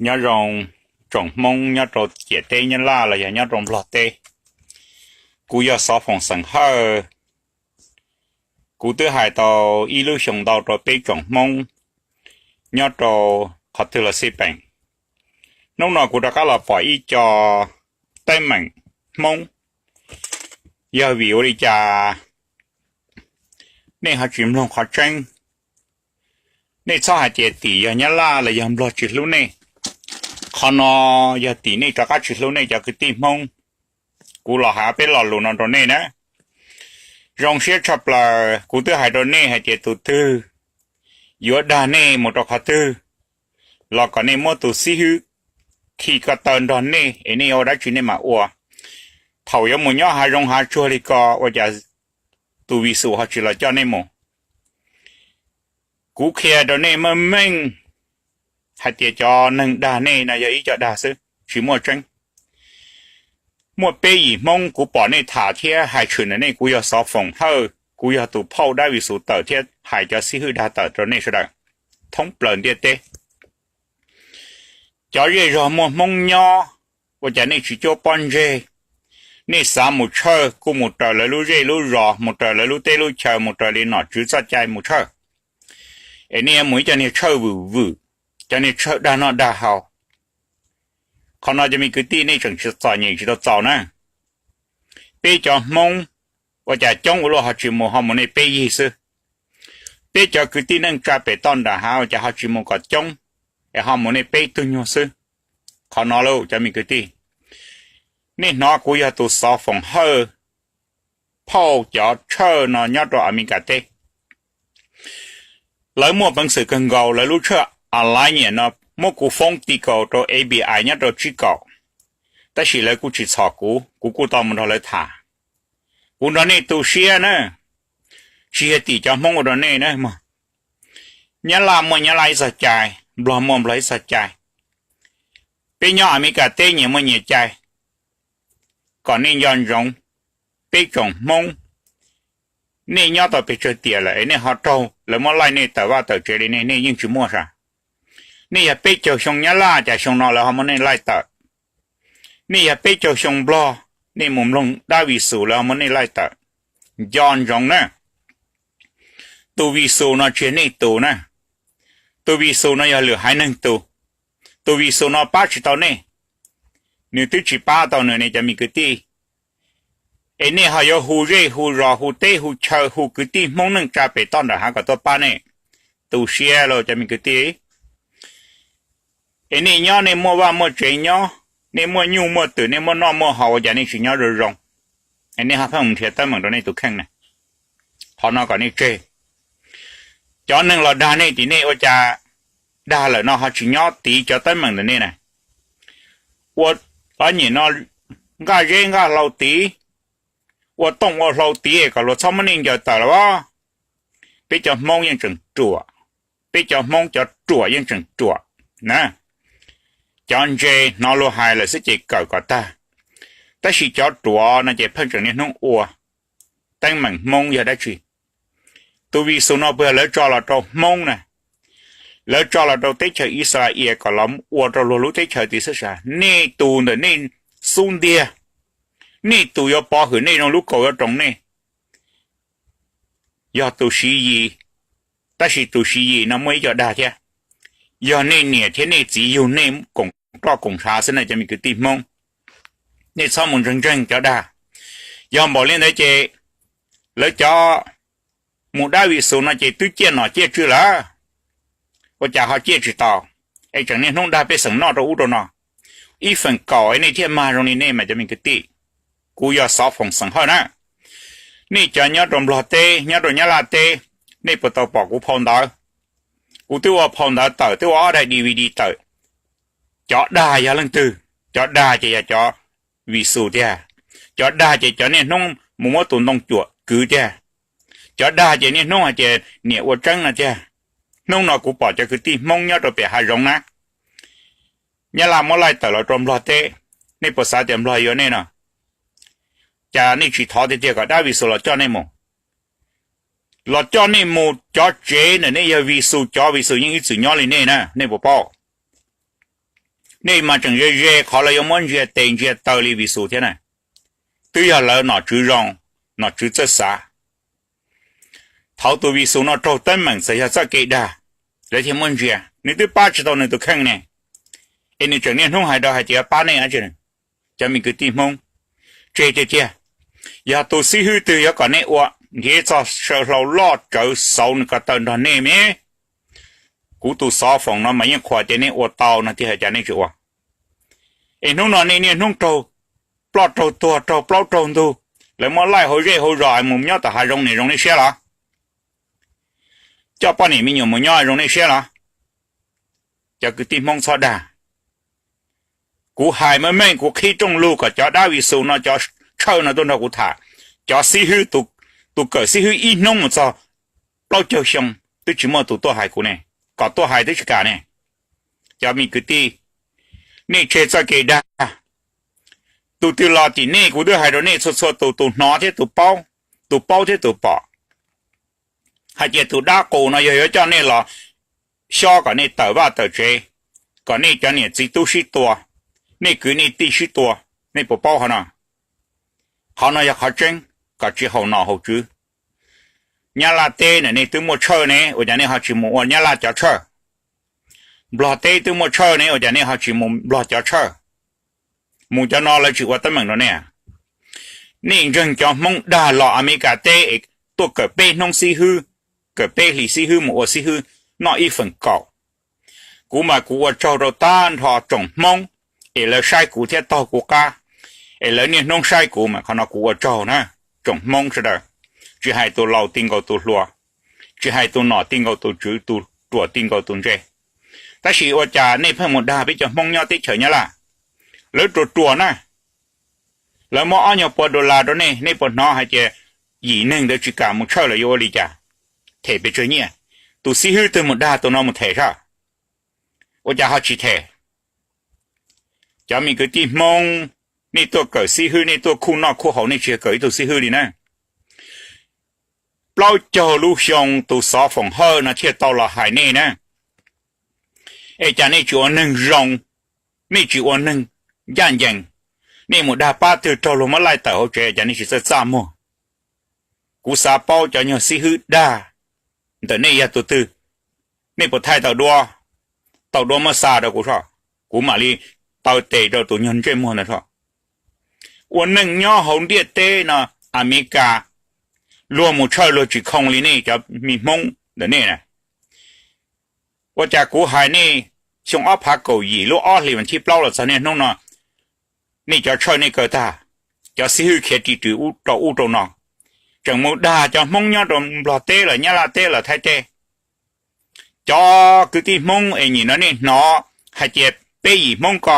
Nyob zoo tsoom Hmoob nyob rau ciam teb Nyab Laj los yog nyob rau Nplog teb. Kuv yog Xov Foom xeem Hawj. Kuv twb hais tau ib lub xyoo ntau rau peb tsoom Hmoob nyob rau qhov twg los xij peem. Hnub no kuv rov qab los pom ib co teeb meem Hmoob, yog vim ua li cas nej ho tsis mloog qhov tseeb? Nej txhob hais tias tim yog Nyab Laj los yog Nplog tsis hlub nej. Qhov no yog tim nej rov qab tsis hlub nej cov kwv tij Hmoob. Kuv los hais peb lo lus no rau nej na. Zoo siab tshaj plaws kuv twb hais rau nej hais tias tus twg yuav dag nej mus rau qhov twg los kom nej muab tus xib hwb khi ko taw nrog nej es nej yuav ua dab tsi nej mam ua. Thaum yuav mus nyob hav zoov hav tsuag li ko ua cas tus Vis Xus ho tsis los coj nej mus? Kuv qhia rau nej meej meej hais tias cov neeg dag nej no yog ib co dag xwb tsis muaj tseeb. Muaj peb yim Hmoob kuv pom nej tham thiab hais tshwm ntawm nej, kuv yog Xov Foom Hawj, kuv yog tus phauj dab Vis Xus tawm thiab hais cov xib hwb dag tawm rau nej sawv daws thoob plaws ntiaj teb. Cov zej zog muaj Hmoob nyob, ua cas nej tsis cuab pob ntseg? Nej xav mus tshawj kuj mus raws lawv lub zej lub zos, mus raws lawv lub teb lub chaw, mus raws li nom tswv txoj cai mus tshawj. Es nej yuav mus ib co niag tshawj vwm vwm, cov niag tshawj dag noj dag haus. Qhov no cov me kwv tij nej tseem tsis txom nyem tsis tau txaus na. Peb cov Hmoob ua cas coob ua luaj ho tsis mus, ho mus nej peb yig xwb. Peb cov kwv tij neej tsa pem toj nram hav ua cas ho tsis mus kom coob, es ho mus nej peb tug nyuag xwb. Qhov no lauj cov me kwv tij, nej hnov kuv yog tus Xov Foom Hawj, phauj cov tshawj no nyob rau Amelikas teb. Lawv muaj peev xwm kawg nkaus, lawv lub tshawj Alliance no muab kuv foob ti kaus rau A B I nyob rau tsib kaum, tab sis lawv kuj tsis txhom kuv, kuv kuj tau mus nrog lawv tham. Kuv nrog nej tu siab na, tsis yog tim cov Hmoob ua rau nej na mog. Nyab Laj muaj Nyab Laj ib txoj cai, Nplog muaj Nplog ib txoj cai. Peb nyob Amelikas teb nyias muaj nyias cai. Kom nej nco ntsoov, peb tsoom Hmoob, nej nyob tau pes tsawg tiam lawm es nej ho raug lawv muab laij nej tawm vaj tawm tsev li nej, nej yeej tsis muaj sa. Nej yog peb caug xyoo Nyab Laj cas xyoo no lawv ho muab nej laij tawm? Nej yog peb caug xyoo Nplog, nej mus mloog dab Vis Xus lawv ho muab nej laij tawm. Nco ntsoov na, tus Vis Xus no tsis yog nej tus na, tus Vis Xus no yog lwm haiv neeg tus. Tus Vis Xus no pab tsis tau nej, nws twb tsis pab tau nws ne cov me kwv tij. Es nej ho yuav hu zej hu zos hu teb hu chaw hu kwv tij Hmoob neej tsa pem toj nram hav kom tuaj pab nej, tu siab lauj cov me kwv tij. Es nej nyob nej muaj vaj muaj tsev nyob, nej muaj nyuj muaj twm, nej muaj noj muaj haus ua cas nej tsis nyob zoo zoo, es nej ho pheej mus nrhiav teeb meem rau nej tus kheej na. Qhov no kom nej tseg. Cov neeg los dag nej tim nej ua cas dag lawm no ho tsis nyob tiv cov teeb meem ntawm nej na. Ua ob nyim no nqaj zeb nqaj hlau tiv, ua tooj ua hlau tiv kom luag txhob muab nej ncaws tawm los as. Peb cov Hmoob yeej tseem ruam, peb cov Hmoob cov ruam yeej tseem ruam na. Cov ntse hnov luag hais lawm xwb ces kawm kom tag, tab sis cov ruam no ces pheej tseem niaj hnub ua. Teeb meem Hmoob yog dab tsi? Tus Vis Xus no puas yog lawv tso los rau Hmoob na? Lawv tso los rau teb chaws Ixayees kom los ua rau luag lub teb chaws tid xwb sas. Nej tus ntawm nej xub ntiag, nej tus yuav pov hwm nej zoo lub kaus yuav roos nej yog tus Siv Yis, tab sis tus Siv Yis no muaj ib co dag thiab. Yog nej niam thiab nej txiv yug nej koom roj koom tshav xwb na cov me kwv tij Hmoob. Nej txhob mus ntseeg ntseeg cov dag. Yog npaum li ntawd ces lawv cov mus dab Vis Xus no ces twb ciaj nom ciaj tswv lawm, ua cas ho ciaj tsis tau, es tseem niaj hnub dag pej xeem noj rau ub rau no. Ib feem kaum es nej thiaj mag zoo li nej mas cov me kwv tij. Kuv yog Xov Foom xeem Hawj na. Nej cov nyob rau Nplog teb nyob rau Nyab Laj teb, nej puas tau pom kuv phau ntawv? Kuv twb ua phau ntawv tawm, twb ua ob daim D V D tawm. Cov dag yog leej twg? Cov dag ces yog cov Vis Xus tiag. Cov dag ces cov niaj hnub mus muab tus ntoo cuam kwv tiag. Cov dag ces niaj hnub hais tias niam ua tseeb no tiag. Hnub no kuv pom cov kwv tij Hmoob nyob rau pem hav zoov na, Nyab Laj muab laij tawm los rau Nplog teb, nej puas xav tias Nplog yuav nej no? Cas nej tsis thov tiag tiag kom dab Vis Xus los coj nej mus? Los coj nej mus cov tsev ntawm nej yog Vis Xus cov, Vis Xus yeej ib txwm nyob li nej na, nej puas paub? Nej mas tseem ze ze qhov lawv yuav muab ntsia tes ntsia taw li Vis Xus thiab na. Twb yog lawv nom tswv zoo, nom tswv txawj xav. Thaum tus Vis Xus no raug teeb meem txawm yog txoj kev dag, lawv thiaj muab ntsia, nws twb pab tsis tau nws tus kheej ne. Es nws tseem niaj hnub hais rau hais tias pab nej dab tsi. Cov me kwv tij Hmoob, tseg tiag tiag. Yog tus xib hwb twg yuav kom nej ua, nrhiav txog saw hlau loj tsawv xauv nws ko taw nrog nej me. Kuv tus xov foom no mas yeej qhuas tias nej ua tau no tiag, cas nej tsis ua? Es hnub no nej niaj hnub raug ploj raug tuag raug plaub raug ntug, lawv muab laij hauv zej hauv zos mus nyob tom hav zoov, nej zoo nej siab los? Coj poj niam me nyuam mus nyob zoo nej siab los? Cov kwv tij Hmoob txhob dag. Kuv hais meej meej, kuv qhib rooj lug kom cov dab Vis Xus no, cov Tshawj no tuaj nrog kuv tham. Cov xib hwb, tus kawm xib hwb ib hnub mus txog plaub caug xyoo twb tsis muaj tus tuaj hais kuv ne, kom tuaj hais twb tsis kam ne. Cov me kwv tij, nej tseg txoj kev dag. Tus twg los tim nej, kuv twb hais rau nej txhua txhua tus, tus hnov thiab tus paub, tus paub thiab tus pom, hais tias tus dab qus no yog yuav coj nej los xyob kom nej tawm vaj tawm tsev, kom nej cov niam txiv tub sib tua, nej kwv nej tij sib tua. Nej puas paub qhov no? Qhov no yog qhov tseeb, kom tsis haum nom haum tswv. Nyab Laj teb na, nej twb muaj Tshawj ne, ua cas nej ho tsis mus ua Nyab Laj cov Tshawj? Nplog teb twb muaj Tshawj ne, ua cas nej ho tsis mus Nplog cov Tshawj? Mus cov no lawv tsis ua teeb meem rau nej. Nej ntseeg cov Hmoob dag los Amelikas teb es tuaj kawm peb hnub xib hwb, kawm peb hlis xib hwb mus ua xib hwb noj ib feem kaum. Kuv mas kuv ua tsaug rau tag nrho tsoom Hmoob es lawv saib kuv thiab taug kuv qab, es lawv niaj hnub saib kuv mas qhov no kuv ua tsaug na. Tsoom Hmoob sawv daws, tsis hais tus laus ti nkaus tus hluas, tsis hais tus nom ti nkaus tus tswv, tus ruam ti nkaus tus ntse. Tab sis ua cas nej pheej mus dag peb cov Hmoob nyob teb chaws Nyab Laj? Lawv ruam ruam na, lawv muab ob nyuag pua dollar rau nej, nej puas hnov hais tias yim neeg ntawd tsis kam mus Tshawj lawm yuav ua li cas? Them pes tsawg nyiaj? Tus xib hwb twg mus dag tus no mus them sab? Ua cas ho tsis them? Cov me kwv tij Hmoob, nej tuaj kawm xib hwb, nej tuaj khuj noj khuj haus, nej tsis yog kawm ib tug xib hwb li na. Plaub caug lub xyoo tus xov foom Hawj no thiaj tau los hais nej na. Es cas nej tsis ua neeg zoo, nej tsis ua neeg ncaj ncees, nej mus dag pab twg raug luag muab laij tawm hauv tsev, cas nej tsis txawj txaj muag? Kuv xav paub cov nyuag xib hwb dag ntawm nej yog tus twg, nej puas thaij tau duab, tau duab muab xa rau kuv soj, kuv mam li taw tes rau tus nyuag ntsej muag ntawd soj. Ua neej nyob hauv ntiaj teb no, Amelikas, luag mus Tshawj luag tsis khoo li nej cov me Hmoob ntawm nej na. Ua cas kuv hais nej xyoo ob phav kaum yim lub ob hlis vas thib plaub los txog niaj hnub no, nej cov Tshawj nej kaw tag, cov xib hwb khiav ris rws rau ub rau no, tseem mus dag cov Hmoob nyob rau Nplog teb lawm, Nyab Laj teb lawm, Thaib teb. Cov kwv tij Hmoob es nyim no nej hnov hais tias peb yim Hmoob ko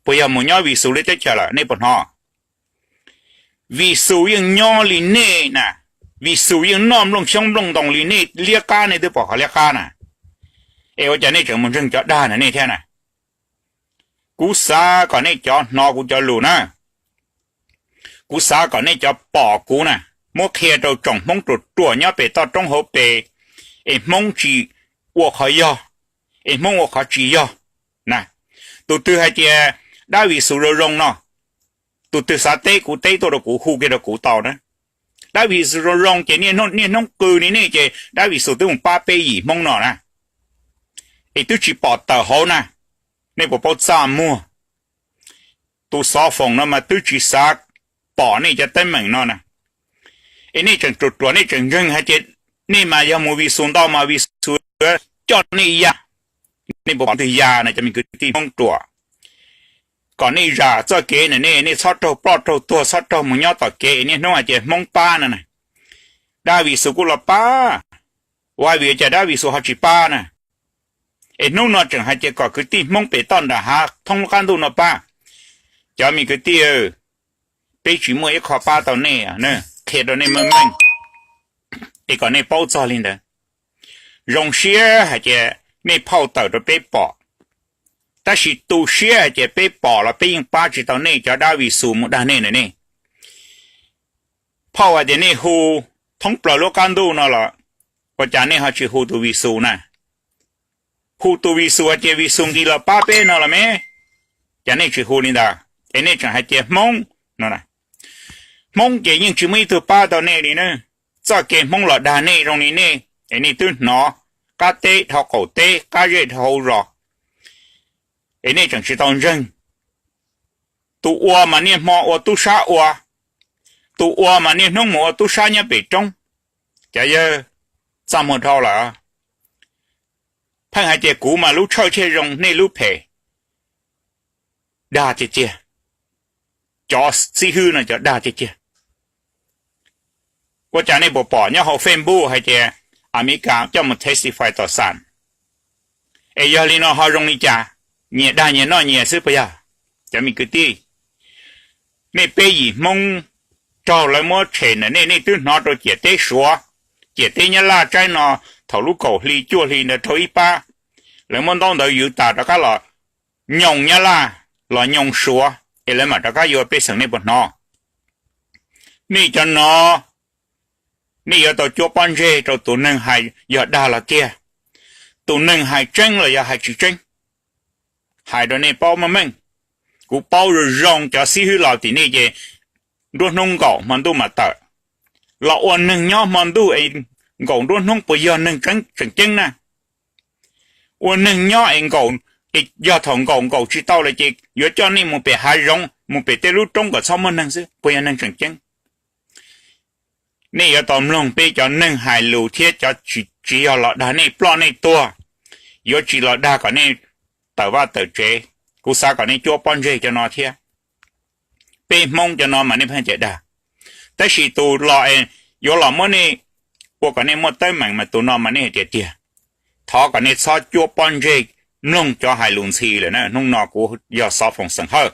puas yog mus nyob Vis Xus lub teb chaws lawm, nej puas hnov? Vis Xus yeej nyob li nej na, Vis Xus yeej noj nplooj xyoob nplooj ntoo li nej liab qab, nej twb pom qhov liab qab na. Es ua cas nej tseem mus ntseeg cov dag ntawm nej thiab na? Kuv xav kom nej cov hnov kuv cov lus na, kuv xav kom nej cov pom kuv na, muab qhia rau tsoom Hmoob ruam ruam nyob pem toj roob hauv pes, es Hmoob tsis ua qhov yog, es Hmoob ua qhov tsis yog na. Tus twg hais tias dab Vis Xus zoo zoo no, tus twg xav teb kuv teb tuaj rau kuv, hu kiag rau kuv tau na. Dab Vis Xus zoo zoo ces niaj hnub qw li nej ces dab Vis Xus twb mus pab peb yim Hmoob no na, es twb tsis pom tawm hauv na. Nej puas paub txaj muag? Tus xov foom no mas twb tsis xav pom nej cov teeb meem no na. Es nej tseem ruam ruam, nej tseem ntseeg hais tias nej mas yog mus Vis Xus ntau mas Vis Xus coj nej ya. Nej puas pom twg ya na, cov me kwv tij Hmoob ruam? Kom nej zam txoj kev na, nej, nej txhob raug ploj raug tuag, txhob raug mus nyob tom kev es niaj hnub hais tias Hmoob pab no na. Dab Vis Xus kuj los pab, ua vim cas dab Vis Xus ho tsis pab na? Es hnub no tseem hais tias kom kwv tij Hmoob pem toj nram hav thoob lub qab ntuj no pab. Cov me kwv tij, peb tsis muaj ib qho pab tau nej, qhia rau nej meej meej, es kom nej paub txog li ntawd. Zoo siab hais tias nej phauj tawm rau peb pom, tab sis tu siab hais tias peb pom los peb yeej pab tsis tau nej cov dab Vis Xus mus dag nej na nej. Phauj hais tias nej hu thoob plaws lub qab ntuj no los, ua cas nej ho tsis hu tus Vis Xus na? Hu tus Vis Xus hais tias Vis Xus nqis los pab peb no los me. Cas nej tsis hu li ntawd es nej tseem hais tias Hmoob no? Hmoob ces yeej tsis muaj ib tug pab tau nej li na. Txoj kev Hmoob los dag nej zoo li nej es nej twb hnov qab teb dhau qaum teb, qab zej dhau hauv zos, es nej tseem tsis tau ntseeg. Tus ua mas niaj hmo ua tub sab ua, tus ua mas niaj hnub mus ua tub sab nyob pem roob. Cov yawg, txaj muag dhau lawm. Pheej hais tias kuv mas lub tshawj thiaj zoo, nej lub phem dag tiag tiag. Cov xib hwb no cov dag tiag tiag. Ua cas nej puas pom nyob hauv Facebook hais tias Amelikas coj mus testify tom xam? Es yog li no ho zoo li cas? Nyias dag nyias noj nyias xwb puas yog? Cov me kwv tij, nej peb yim Hmoob raug lawv muab tshem ntawm nej, nej twb hnov rau ciam teb Suav, ciam teb Nyab Laj tsaib no, thaum lub kaum hli cuaj hli ntawd raug ib pab, lawv muab ntaub ntawv ywv tas rov qab los nyoos Nyab Laj, los nyoos Suav es lawv mam rov qab yuav pej xeem, nej puas hnov? Nej cov no, nej yuav tau cuab pob ntseg rau tus neeg hais yog dag los kiag, tus neeg hais tseeb los yog hais tsis tseeb. Hais rau nej paub meej meej, kuv paub zoo zoo cov xib hwb los tim nej ces nruab hnub nkaum hmo ntuj mam tawm. Los ua neeg nyob hmo ntuj es nkaum nruab hnub puas yog neeg tseem ceeb na? Ua neeg nyob es nkaum, yog thaum nkaum nkaum tsis tau lawm ces yuav coj nej mus pem hav zoov, mus pem tej lub roob kom txhob muaj neeg xwb, puas yog neeg tseem ceeb? Nej yuav tau mloog peb cov neeg hais lus thiab cov tsis yog los dag nej ploj nej tuag, yuav tsis los dag kom nej tawm vaj tawm tsev. Kuv xav kom nej cuab pob ntseg cov no thiab. Peb Hmoob cov no mas nej pheej tias dag, tab sis tus los yuav los muab nej, ua kom nej muaj teeb meem mas tus no mas nej hais tias tiag. Thov kom nej txhob cuab pob ntseg mloog cov hais lus ntxhi lawm na. Hnub no kuv yog Xov Foom xeem Hawj,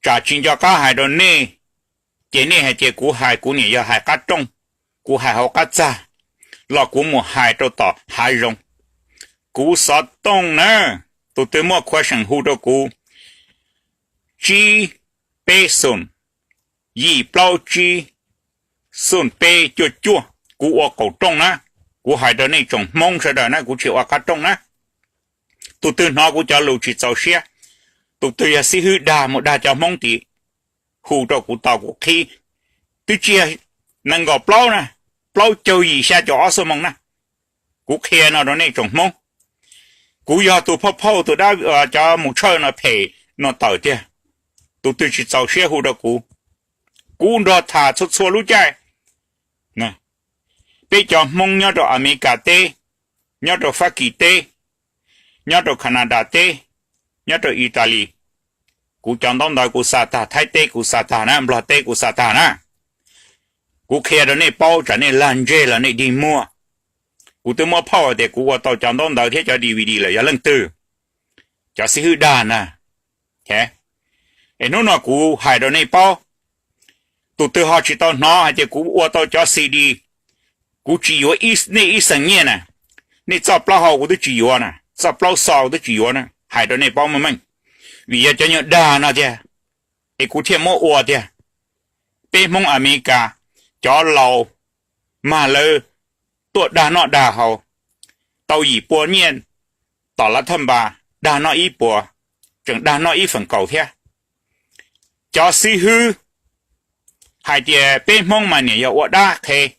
tsam tsis nco qab hais rau nej, ces nej hais tias kuv hais kuv niam yog hais qab rooj, kuv hais hauv qab txag, los kuv mus hais rau tom hav zoov. Kuv xov tooj na, tus twg muaj khuav seem hu rau kuv, tsib peb xoom, yim plaub tsib, xoom peb cuaj cuaj. Kuv ua qaum rooj na, kuv hais rau nej tsoom Hmoob sawv daws na, kuv tsis ua qab rooj na. Tus twg hnov kuv cov lus tsis txaus siab, tus twg yog xib hwb dag mus dag cov Hmoob tid, hu rau kuv tau kuv qhib. Twb tsis yog nees nkaum plaub na, plaub caug yim xya caum ob xuab moos na. Kuv qhia no rau nej tsoom Hmoob, kuv yog tus phauj phauj tus dab cov mus tshawj no phem no tawm tiag. Tus twg tsis txaus siab hu rau kuv, kuv nrog tham txhua txhua lub caij. Peb cov Hmoob nyob rau Amelikas teb, nyob rau Fab Kis teb, nyob rau Kanadas teb, nyob rau Italis, kuv cov ntaub ntawv kuv xa tag, Thaib teb kuv xa tag na, Nplog teb kuv xa tag na. Kuv qhia rau nej paub, tsam nej lag ntseg los nej dig muag. Kuv twb muab phauj hais tias kuv ua tau cov ntaub ntawv thiab cov D V D lawm, yog leej twg? Cov xib hwb dag na. Es hnub no kuv hais rau nej paub, tus twg ho tsis tau hnov hais tias kuv ua tau cov C D, kuv tsis yuav nej ib xeem nyiaj na. Nej txoj plaub hau kuv twb tsis yuav na, txoj plaub xo kuv twb tsis yuav na, hais rau nej paub meej meej. Vim yog cov nyuag dag no tiag, es kuv thiaj muab ua tiag. Peb Hmoob Amelikas, cov laus mag lawv tuaj dag noj dag haus, tau yim pua nyiaj tom lav thaj npas, dag noj ib puas, tseem dag noj ib feem kaum thiab. Cov xib hwb hais tias peb Hmoob mas niam yog ua dab qhev,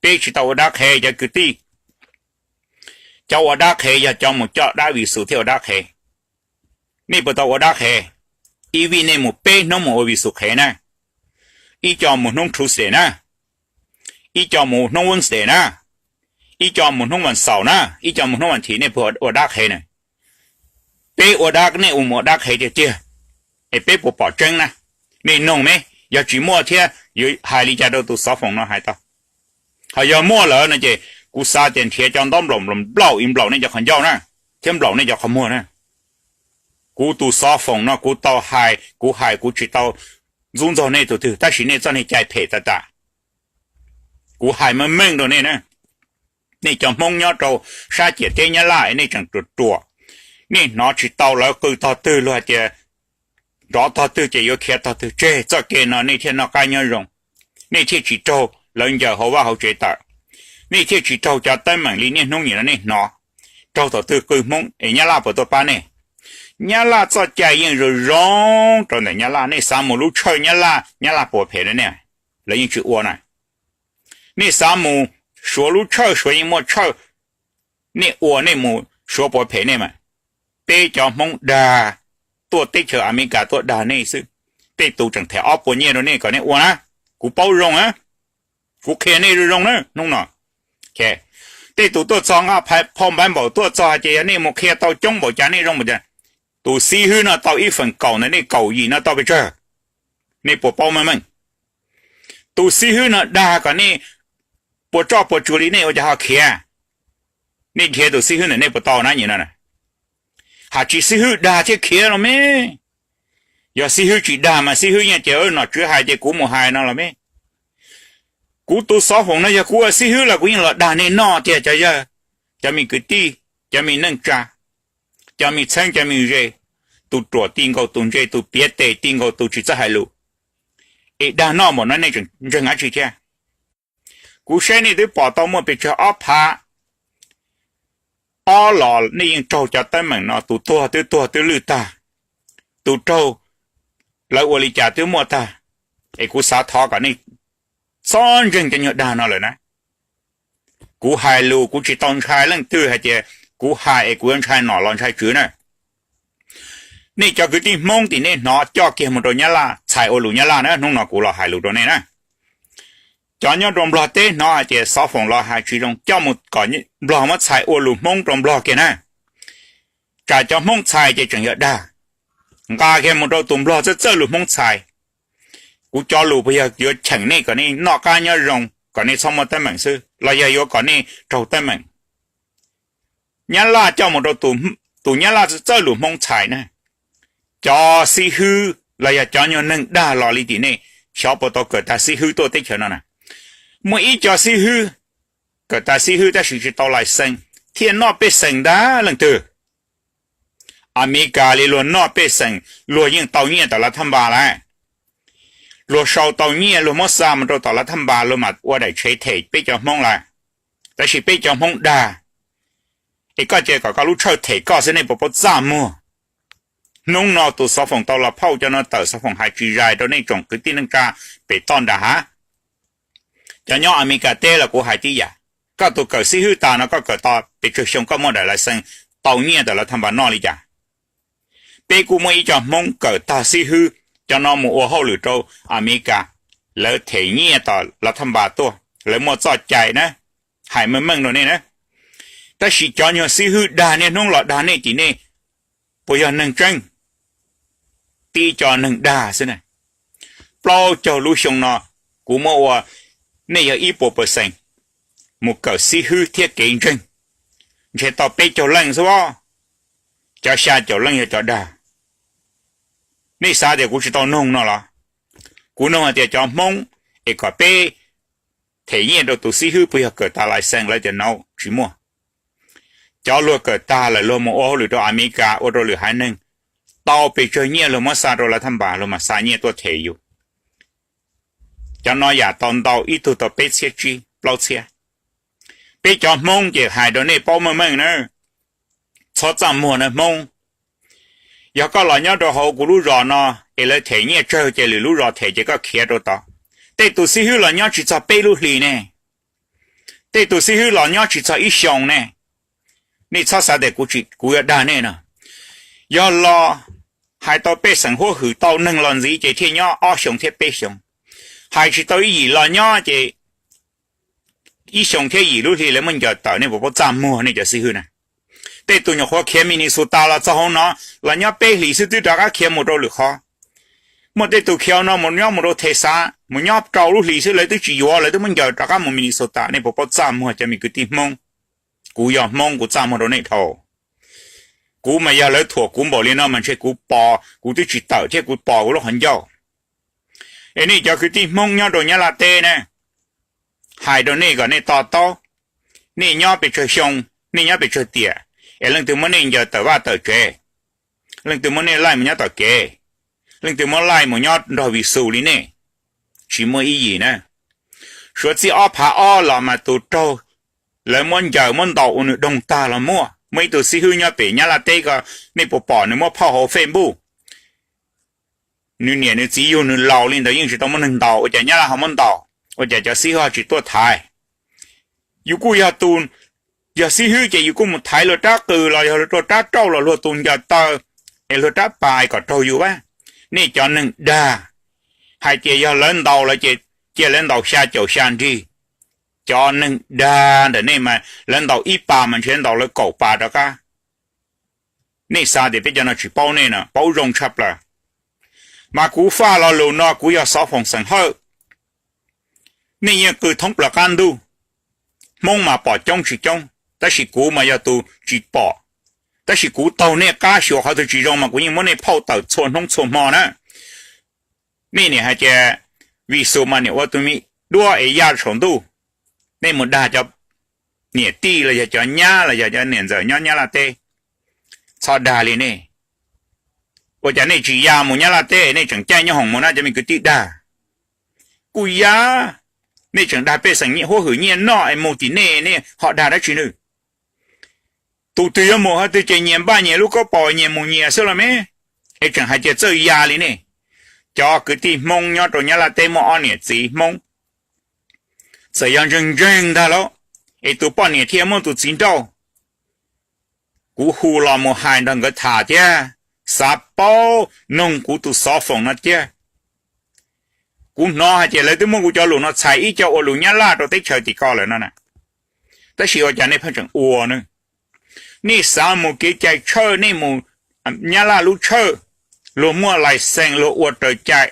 peb tsis tau ua dab qhev cov kwv tij. Cov ua dab qhev yog cov mus coj dab Vis Xus thiaj ua dab qhev. Nej puas tau ua dab qhev? Ib vij nej mus peb hnub mus ua Vis Xus qhev na. Ib co mus hnub Tuesday na, ib co mus hnub Wednesday na, ib co mus hnub vas xaum na, ib co mus hnub vas thiv, nej puas ua dab qhev na? Peb ua dab, nej ua mus ua dab qhev tiag tiag, es peb puas pom tseeb na? Nej noog me, yog tsis muaj thiab yuav hais li cas rau tus xov foom no hais tau? Ho yog muaj lawm no ces kuv xav tias nrhiav cov ntaub nplaum nplaum nplaum ib nplaum nej cov qhov ncauj na, thiab nplaum nej cov qhov muag na. Kuv tus xov foom no kuv tau hais, kuv hais kuv tsis tau ntxub ntxaug nej tus twg, tab sis nej txoj niag cai phem tas tas. Kuv hais meej meej rau nej na, nej cov Hmoob nyob rau sab ciam teb Nyab Laj es nej tseem ruam ruam, nej hnov tsis tau lawv qw tog twg los hais tias nrov tog twg ces yuav khiav tog twg tseg, txoj kev no nej thiaj noj qab nyob zoo, nej thiaj tsis raug lawv ncaws hauv vaj hauv tsev tawm, nej thiaj tsis raug cov teeb meem li niaj hnub nim no nej hnov. Raug thaum twg qw Hmoob es Nyab Laj puas tuaj pab nej? Nyab Laj txoj cai yeej zoo zoo rau ntawm Nyab Laj. Nej xav mus lub tshawj Nyab Laj, Nyab Laj puas phem rau nej? Lawv yeej tsis ua na. Nej xav mus Suav lub tshawj, Suav yeej muaj tshawj. Nej ua nej mus Suav puas phem nej mas? Peb cov Hmoob dag tuaj teb chaws Amelikas tuaj dag nej xwb. Tej tus tseem them ob puas nyiaj rau nej kom nej ua na. Kuv paub zoo na, kuv qhia nej zoo zoo na hnub no. Tej tus tuaj txog nqa phau npaiv npaum tuaj txog hais tias yog nej mus qhia tau coob npaum cas nej zoo npaum cas. Tus xib hwb no tau ib feem kaum ntawm nej kaum yim no tau pes tsawg? Nej puas paub meej meej? Tus xib hwb no dag kom nej puas tsuaj puas tsuas li nej ua cas ho khiav? Nej nrhiav tus xib hwb ntawm nej puas tau na nyim no? Hais tsis xib hwb dag thiab khiav los me. Yog xib hwb tsis dag mas xib hwb yeej tias nom tswv hais ces kuv mus hais no los me. Kuv tus xov foom no yog kuv ua xib hwb los kuv yeej los dag nej noj tiag cov yawg, cov me kwv tij, cov me neej tsa, cov me txheeb cov me ze, tus ruam ti nkaus tus ntse, tus piav tes ti nkaus tus tsis txawj hais lus. Es dag noj npaum no nej tseem ntseeg dab tsi thiab? Kuv saib nej twb pom tau muaj pes tsawg ob phav ob los nej yeej raug cov teeb meem no, tus tuag twb tuag twb lwj tag, tus raug lawv ua li cas twb muaj tag. Es kuv xav thov kom nej txhob ntseeg cov nyuag dag no lawm na. Kuv hais lus kuv tsis tau ntshai leej twg hais tias kuv hais es kuv yuav ntshai nom los ntshai tswv na. Nej cov kwv tij Hmoob tim nej hnov coj kiag mus rau Nyab Laj txhais ua lus Nyab Laj na, hnub no kuv los hais lus rau nej na. Cov nyob rau Nplog teb hnov hais tias xov foom los hais tsis zoo, coj mus kom Nplog muab txhais ua lus Hmoob rau Nplog kiag na. Tsam cov Hmoob txhais ces tseem yog dag. Nqa kiag mus rau tus Nplog txawj txawj lus Hmoob txhais. Kuv cov lus puas yog yuav cheem nej kom nej noj qab nyob zoo, kom nej txhob muaj teeb meem xwb, los yog yuav kom nej raug teeb meem? Nyab Laj coj mus rau tus Nyab Laj txawj lus Hmoob txhais na. Cov xib hwb los yog cov nyuag neeg dag los li tim nej, xyov puas tau kawm tag xib hwb tuaj teb chaws no na. Muaj ib co xib hwb kawm tag xib hwb tab sis tsis tau lais xees thiaj noj pej xeem ntag leej twg? Amelikas li luag noj pej xeem, luag yeej tau nyiaj tom lav thaj npas lawm. Luag sau tau nyiaj luag muab xa mus rau tom lav thaj npas luag mam ua daim tshev them peb cov Hmoob lawm. Tab sis peb cov Hmoob dag, es koj cia kom koj lub tshawj them koj xwb nej puas paub txaj muag? Hnub no tus xov foom tau los phauj cov no tawm xov foom hais tsis zais rau nej tsoom kwv tij neej tsa pem toj nram hav. Cov nyob Amelikas teb los kuv hais tib yam, koj tus kawm xib hwb tas no koj kawm tau pes tsawg xyoo koj muaj daim lais xees tau nyiaj tawm lav thaj npas noj li cas? Peb kuj muaj ib co Hmoob kawm tag xib hwb, cov no mus ua hauj lwm rau Amelikas, lawv them nyiaj tom lav thaj npas tuaj, lawv muaj txoj cai na, hais meej meej rau nej na. Tab sis cov nyuag xib hwb dag niaj hnub los dag nej tim nej, puas yog neeg tseeb? Tib co neeg dag xwb na. Plaub caug lub xyoo no kuv muab ua, nej yog ib puas percent mus kawm xib hwb thiab kev ntseeg, ntshe tau peb caug leej xwb os. Cov xya caum leej yog cov dag. Nej xav tias kuv tsis tau noog no los? Kuv noog hais tias cov Hmoob es kom peb them nyiaj rau tus xib hwb puas yog kawm tas lais xees, lawv tias no tsis muaj. Cov luag kawm tag lawm luag mus ua hauj lwm rau Amelikas ua rau lwm haiv neeg, tau pes tsawg nyiaj luag muab xa rau lav thaj npas luag mam xa nyiaj tuaj them yus. Cov no yam tau ntau ib tug tau peb txhiab tsib plaub txhiab. Peb cov Hmoob ces hais rau nej paub meej meej na, txhob txaj muag na Hmoob. Yog koj los nyob rau hauv kuv lub zos no es lawv them nyiaj tsawg ces lwm lub zos them ces koj khiav rau tod. Tej tus xib hwb los nyob tsis txog peb lub hlis ne, tej tus xib hwb los nyob tsis txog ib xyoos ne. Nej txhob xav tias kuv yuav dag nej no. Yog los hais tau pej xeem huab hwm tau neeg los ntxiv ces thiaj nyob ob xyoos thiab peb xyoos. Hais tsis tau ib yim los nyob ces ib xyoos thiab yim lub hli lawv muab ncaws tawm, nej puas paub txaj muag nej cov xib hwb na? Tej tus nyuam qhuav khiav Minnesota los txog hauv no, los nyob peb hlis xwb twb rov qab khiav mus rau lwm qhov. Muaj tej tus khiav no mus nyob mus rau Texas, mus nyob rau lub hlis xwb lawv twb tsis yuav, lawv twb muab ncaws rov qab mus Minnesota, nej puas paub txaj muag cov me kwv tij Hmoob? Kuv yog Hmoob kuv txaj muag rau nej dhau. Kuv mas yog lawv thuam kuv npaum li no mas ntshe kuv pos kuv twb tsis tawm thiab kuv pos kuv lub qhov ncauj. Es nej cov kwv tij Hmoob nyob rau Nyab Laj teb na, hais rau nej kom nej to taub. Nej nyob pes tsawg xyoo, nej nyob pes tsawg tiam, es leej twg muab nej ncaws tawm vaj tawm tsev? Leej twg muab nej laij mus nyob tom kev? Leej twg muab laij mus nyob nrog Vis Xus li nej? Tsis muaj ib yim na. Suav txij ob phav ob los mas tus raug lawv muab ncaws muab ntaus ua nws doog tag los muaj. Muaj ib tug xib hwb nyob pem Nyab Laj teb ko, nej puas pom nws muab phauj hauv Facebook? Nws niam nws txiv yug nws laus li ntawd yeej tsis tau muaj neeg ntaus, ua cas Nyab Laj ho muab ntaus? Ua cas cov xib hwb ho tsis tuaj thaiv? Yus kuj yog tus, yog xib hwb ces yus kuj mus thaiv luag rab qws los yog luag rab rauj los luag tus ncaws taw es luag rab pas kom raug yus vas. Nej cov neeg dag, hais tias yog lawv ntaus lawv ces cia lawv ntaus xya caum xya nrig. Cov neeg dag ntawm nej mas lawv ntaus ib pas mas ntshe ntaus lawv kaum pas rov qab. Nej xav tias peb cov no tsis paub nej no, paub zoo tshaj plaws. Mas kuv faj lo lus no kuv yog xov foom xeem Hawj. Nej yeej qw thoob plaws qab ntuj, Hmoob mas pom coob tsis coob, tab sis kuv mas yog tus tsis pom. Tab sis kuv taug nej qab xyuas qhov twg tsis zoo mas kuv yeej muab nej phauj tawm txhua hnub txhua hmo na. Nej niam hais tias Vij Xus mas niam ua tus me duab es ya saum ntuj. Nej mus dag cov niam tij los yog cov nyab los yog cov niam ntxawm nyob Nyab Laj teb, txhob dag li nej. Ua cas nej tsis ya mus Nyab Laj teb, nej tseem caij nyob hoom mus na cov me kwv tij dag? Kuj ya, nej tseem dag pej xeem huab hwm nyiaj noj es mus tim nej, nej ho dag dab tsi nws? Tus twg yuav mus qhov twg ces nyias npaj nyias lub kaub paus nyias mus nyias xwb los me, es tseem hais tias txawj ya li nej. Cov kwv tij Hmoob nyob rau Nyab Laj teb muaj ob niam txiv Hmoob, txawm yog ntseeg ntseeg ntag lauj, es tus poj niam thiaj muaj tus txiv nrauj. Kuv hu los mus hais nrog nkawd tham thiab, xav paub noog kuv tus xov foom no thiab. Kuv hnov hais tias lawv twb muab kuv cov lus no txhais ib co ua lus Nyab Laj rau teb chaws tim ko lawm no na. Tab sis ua cas nej pheej tseem ua ne? Nej xav mus kev cai tshawj, nej mus Nyab Laj lub tshawj, luag muaj license luag ua raws cai,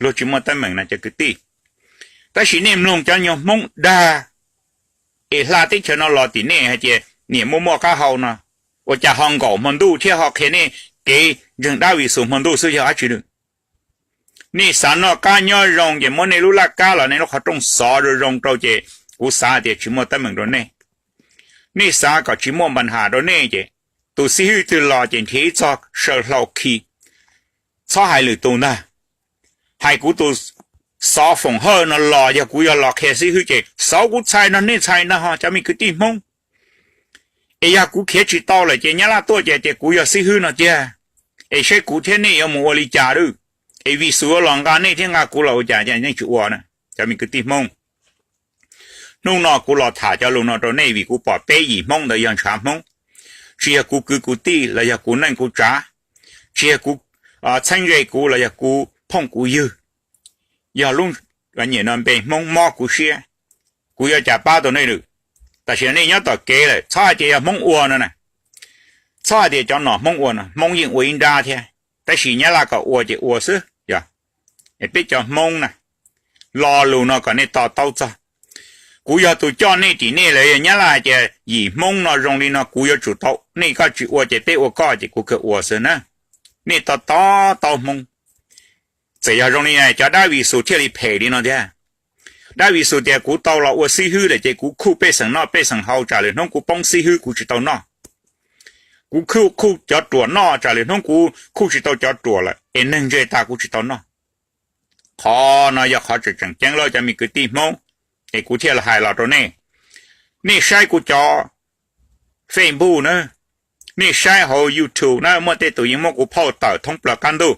luag tsis muaj teeb meem na cov kwv tij. Tab sis nej mloog cov nyuag Hmoob dag es hla teb chaws no los tim nej hais tias niam muaj muaj qab hau no, ua cas ho nkaum hmo ntuj thiab ho qhia nej kev ntseeg dab Vij Xus hmo ntuj xwb yog dab tsi? Nej xav noj qab nyob zoo ces muab nej lub laj kab los nej lub qhov rooj xov zoo zoo rau ces kuv xav tias tsis muaj teeb meem rau nej. Nej xav kom tsis muaj npa nham rau nej ces tus xib hwb twg los ces nrhiav ib txog saw hlau khi. Txhob hais lwm tus ntag. Hais kuv tus xov foom Hawj no los yog kuv yog los qhia xib hwb ces xauv kuv txhais no nej txhais no ho cov me kwv tij Hmoob. Es yog kuv khiav tsis tau lawm ces Nyab Laj tuaj ces tias kuv yog xib hwb no tiag, es saib kuv thiab nej yuav mus ua li cas lawm. Es Vij Xus yuav los nqa nej thiab nqa kuv los ua cas nej tsis ua na, cov me kwv tij Hmoob. Hnub no kuv los tham cov lus no rau nej vim kuv pom peb yim Hmoob ntawd yog ntshav Hmoob, tsis yog kuv kwv kuv tij los yog kuv neej kuv tsav, tsis yog kuv txheeb ze kuv los yog kuv phooj kuv ywg, yog lub nyiam no npe Hmoob mob kuv siab, kuv yuav cas pab tau nej lawm. Tam sim no nej nyob tom kev lawm txhob hais tias yog Hmoob ua no na, txhob hais tias cov nom Hmoob ua no, Hmoob yeej ua ib nrab thiab, tab sis Nyab Laj kom ua ces ua xwb yog. Es peb cov Hmoob na, lo lus no kom nej to taub txog. Kuv yog tus coj nej tim nej lawm, yog Nyab Laj hais tias yim Hmoob no zoo li no kuv yuav tsum tau, nej koj tsis ua ces peb ua koj ces kuv kawg ua xwb na. Nej to to taub Hmoob. Txawm yog zoo li cov dab Vij Xus thiaj li phem li no thiab. Dab Vij Xus tias kuv tau los ua xib hwb lawm ces kuv khuj pej xeem noj pej xeem haus tsam lwm hnub kuv poob xib hwb kuv tsis tau noj. Kuv khuj khuj cov ruam noj tsam lwm hnub kuv khuj tsis tau cov ruam lawm es neeg ntse tas kuv tsis tau noj. Qhov no yog qhov tseem tseem ceeb lawm cov me kwv tij Hmoob, es kuv thiaj li hais los rau nej. Nej saib kuv cov Facebook na, nej saib hauv YouTube na, muaj tej tus yeej muab kuv phauj tawm thoob plaws qab ntuj.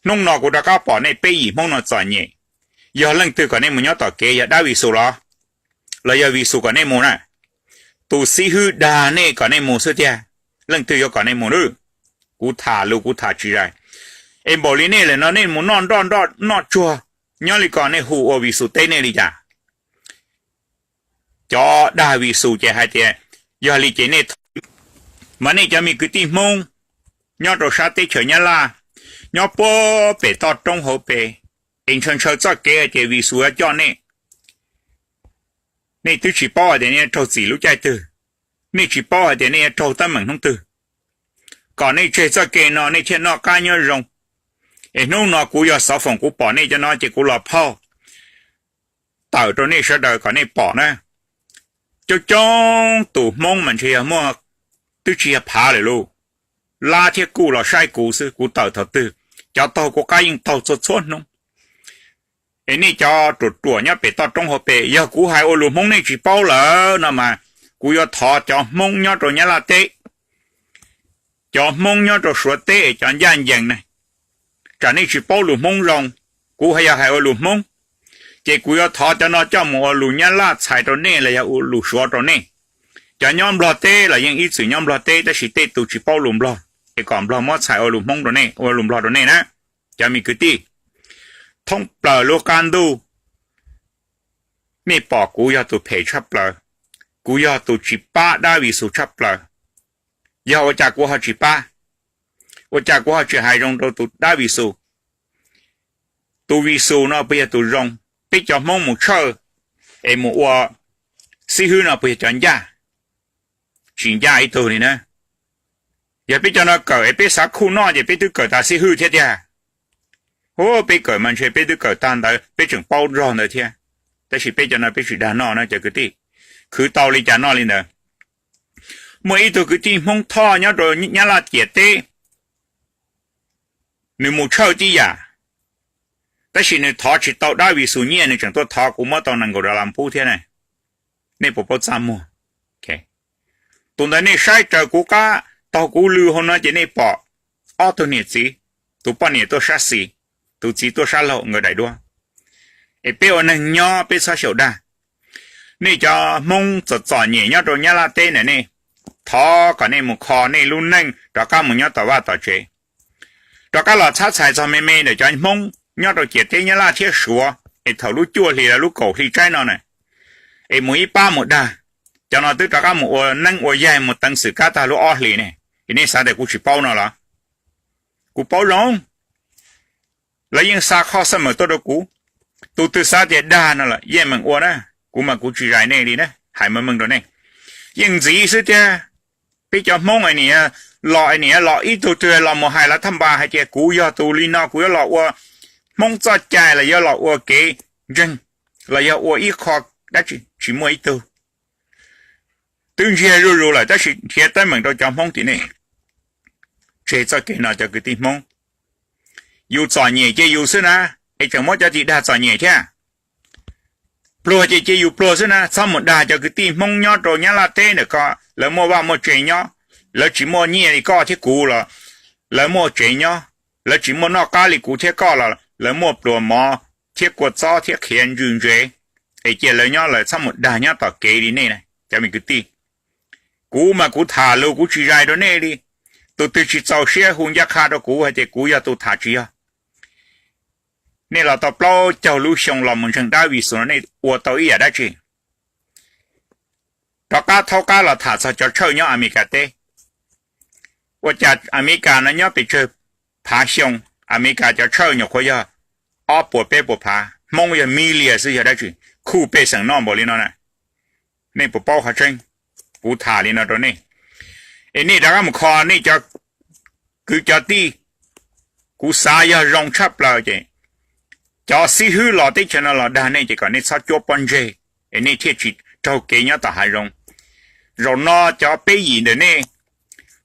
Hnub no kuv rov qab pom nej peb yim Hmoob no txom nyem. Yog leej twg kom nej mus nyob tom kev, yog dab Vij Xus los, los yog Vij Xus kom nej mus na? Tus xib hwb dag nej kom nej mus xwb tiag, leej twg yuav kom nej mus lawm? Kuv tham lus kuv tham tsis zais. Es npaum li nej lawm no nej mus noj nroj nroj noj tsuag, nyob li ko nej hu ua Vij Xus teb nej li cas? Cov dag Vij Xus ces hais tias yog li ces nej, mas nej cov me kwv tij Hmoob nyob rau sab teb chaws Nyab Laj, nyob puag pem toj roob hauv pes, es ntshaw ntshaw txoj kev hais tias Vij Xus yuav coj nej, nej twb tsis paub hais tias nej yuav raug txim lub caij twg, nej tsis paub hais tias nej yuav raug teeb meem hnub twg. Kom nej tseg txoj kev no nej thiaj noj qab nyob zoo. Es hnub no kuv yog xov foom kuv pom nej cov no ces kuv los phauj tawm rau nej sawv daws kom nej pom na. Coob coob tus Hmoob mas ntshe yog muaj, twb tsis yog phav lawm lauj, lab thiab kuj los saib kuv xwb, kuv tawm thaum twg, cov taug kuv qab yeej taug txhua txhua hnub. Es nej cov ruam ruam nyob pem toj roob hauv pes, yog kuv hais ua lus Hmoob nej tsis paub lawm no mas, Kuv yuav thov cov Hmoob nyob rau Nyab Laj teb, cov Hmoob nyob rau Suav teb es cov ncaj ncees na, tsam nej tsis paub lus Hmoob zoo, kuv yog hais ua lus Hmoob, ces kuv yuav thov cov no coj mus ua lus Nyab Laj txhais rau nej los yog ua lus Suav rau nej. Cov nyob Nplog teb los yeej ib txwm nyob Nplog teb, tab sis tej tus tsis paub lus Nplog es kom Nplog muab txhais ua lus Hmoob rau nej, ua lus Nplog rau nej na. Cov me kwv tij, thoob plaws lub qab ntuj, nej pom kuv yog tus phem tshaj plaws, kuv yog tus tsis pab dab Vis Xus tshaj plaws. Yog ua cas kuv ho tsis pab? Ua cas kuv ho tsis hais zoo rau tus dab Vis Xus? Tus Vis Xus no puas yog tus zoo? Peb cov Hmoob mus tshawj es mus ua xib hwb no puas yog cov ncaj? Tsis ncaj ib tug li na. Yog peb cov no kawm es peb xav khuj noj ces peb twb kawm tas xib hwb thiab tiag. Hu, peb kawm mas ntshe peb twb kawm tag ntawd peb tseem paub zog ntawd thiab. Tab sis peb cov no peb tsis dag noj na cov kwv tij. Khwv tau li cas noj li ntawd. Muaj ib tug kwv tij Hmoob Thoj nyob rau Nyab Laj ciam teb, nws mus tshawj tib yam, tab sis nws thov tsis tau dab Vis Xus nyiaj, nws tseem tuaj thov kuv muab tau nees nkaum dollar pub thiab na. Nej puas paub txaj muag? Tus ntawd nej saib raws kuv qab taug kuv lw hauv no ces nej pom ob tug niam txiv, tus poj niam tuaj sab xis, tus txiv tuaj sab laug nkawd daim duab. Es peb ua neeg nyob peb txhob xyaum dag. Nej cov Hmoob txom txom nyem nyob rau Nyab Laj teb na, nej thov kom nej mus kho nej lub neej rov qab mus nyob tom vaj tom tsev, rov qab los txhab txhais txog me me ntawm cov Hmoob nyob rau ciam teb Nyab Laj thiab Suav es thaum lub cuaj hlis los lub kaum hli tsaib no na, es mus ib pab mus dag. Cov no twb rov qab mus ua neeb ua yaig mus teev xwm kab tag lub ob hlis ne, es nej xav tias kuv tsis paub no los? Kuv paub zoo. Lawv yeej xa qhov xab mem tuaj rau kuv. Tus twg xav tias dag no los yeej meem ua na, kuv mas kuv tsis zais nej li na, hais meej meej rau nej. Yeej ntxiv xwb tiag. Peb cov Hmoob es niam los es niam los ib tug twg los mus hais lawv thaj npas hais tias kuv yog tus li no kuv yuav los ua Hmoob txoj cai los yuav los ua kev ntseeg los yog ua ib qho dab tsi, tsis muaj ib tug. Twb ntsiag zuj zus lawm tab sis nrhiav teeb meem rau cov Hmoob tim nej. Tseg txoj kev no cov kwv tij Hmoob. Yus txom nyem ces yus xwb na, es tseem muab cov tim dag txom nyem thiab. Pluag ces cia yus pluag xwb na, txhob mus dag cov kwv tij Hmoob nyob rau Nyab Laj teb ntawm ko, lawv muaj vaj muaj tsev nyob, lawv tsis muaj nyiaj li koj thiab kuv los lawv muaj tsev nyob, lawv tsis muaj noj qab li kuv thiab koj los lawv muaj pluas mov thiab kua txob thiab qhiav ntsws ntsev, es cia lawv nyob, lawv txhob mus dag nyob tom kev li nej na cov me kwv tij. Kuv mas kuv tham lus kuv tsis zais rau nej li. Tus twg tsis txaus siab hu ncaj qha rau kuv hais tias kuv yog tus tham tsis yog. Nej los tau plaub caug lub xyoo los mus ntseeg dab Vis Xus no nej ua tau ib yam dab tsi? Rov qab thaub qab los tham txog cov tshawj nyob Amelikas teb. Ua cas Amelikas no nyob pes tsawg phav xyoo, Amelikas cov tshawj nyuam qhuav yog ob puas peb puas phav, Hmoob yog million xwb yog dab tsi? Khuj pej xeem noj npaum li no na. Nej puas paub qhov tseeb? Kuv tham li no rau nej, es nej rov qab mus kho nej cov kwv cov tij. Kuv xav yog zoo tshaj plaws ces cov xib hwb los teb chaws no los dag nej ces kom nej txhob cuab pob ntseg, es nej thiaj tsis raug kev nyob tom hav zoov. Zaum no cov peb yim ntawm nej,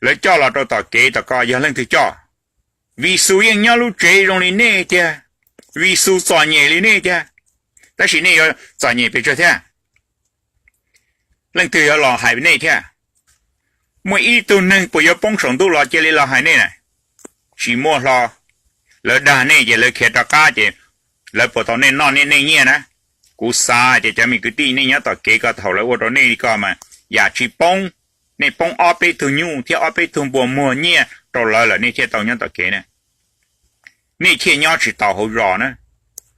lawv coj los rau tom kev tom ko yog leej twg coj? Vis Xus yeej nyob lub tsev zoo li nej tiag, Vis Xus txom nyem li nej tiag, tab sis nej yuav txom nyem pes tsawg thiab? Leej twg yuav los hais nej thiab? Muaj ib tug neeg puas yuav poob saum ntuj los cia li los hais nej na? Tsis muaj hlo. Lawv dag nej ces lawv khiav rov qab ces lawv puas tau nej noj nej nej nyiaj na? Kuv xav tias cov me kwv tij nej nyob tom kev ko thaum lawv ua rau nej li ko mas yam tsis poob, nej poob ob peb tug nyuj thiab ob peb tug npua muag nyiaj rau lawv lawm nej thiaj tau nyob tom kev na. Nej thiaj nyob tsis tau hauv zos na,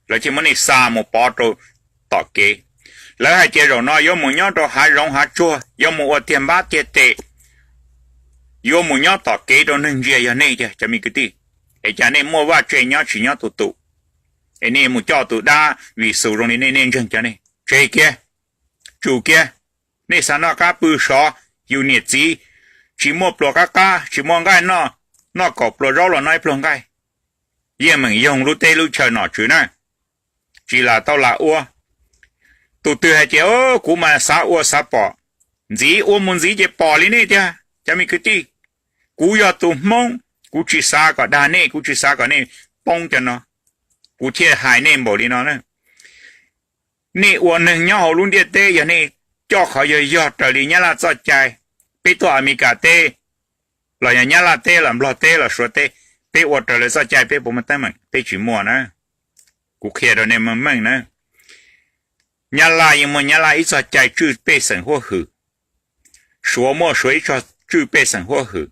lawv thiaj muab nej xa mus pov rau tom kev. Lawv hais tias zaum no yuav mus nyob rau hav zoov hav tsuag, yuav mus ua tiag npab tiag tes, yuav mus nyob tom kev rau neeg ntsia yog nej tiag cov me kwv tij. Es cas nej muaj vaj tse nyob tsis nyob tus tus, es nej mus coj tus dab Vis Xus zoo li nej, nej ntseeg cov nej? Tseg kiag, tsum kiag. Nej xav noj qab pw sov, yus niam txiv tsis muaj pluas qab qab, tsis muaj nqaij noj, noj kaum pluas zaub los noj ib pluag nqaij. Yeej meem yoog lub teb lub chaw nom tswv na, tsis lam tau lam ua. Tus twg hais tias kuv mas xav ua xav pom, ntxiv ua mus ntxiv ces pom li nej tiag cov me kwv tij. Kuv yog tus Hmoob, kuv tsis xav kom dag nej, kuv tsis xav kom nej poob cov no, kuv thiaj hais nej npaum li no na. Nej ua neeg nyob hauv lub ntiaj teb yog nej coj qhov yog yog raws li Nyab Laj txoj cai. Peb tuaj Amelikas teb los yog Nyab Laj teb los Nplog teb los Suav teb, peb ua raws lawv txoj cai peb puas muaj teeb meem? Peb tsis muaj na. Kuv qhia rau nej meej meej na. Nyab Laj yeej muaj Nyab Laj ib txoj cai tswj pej xeem huab hwm, Suav muaj Suav ib txoj tswj pej xeem huab hwm,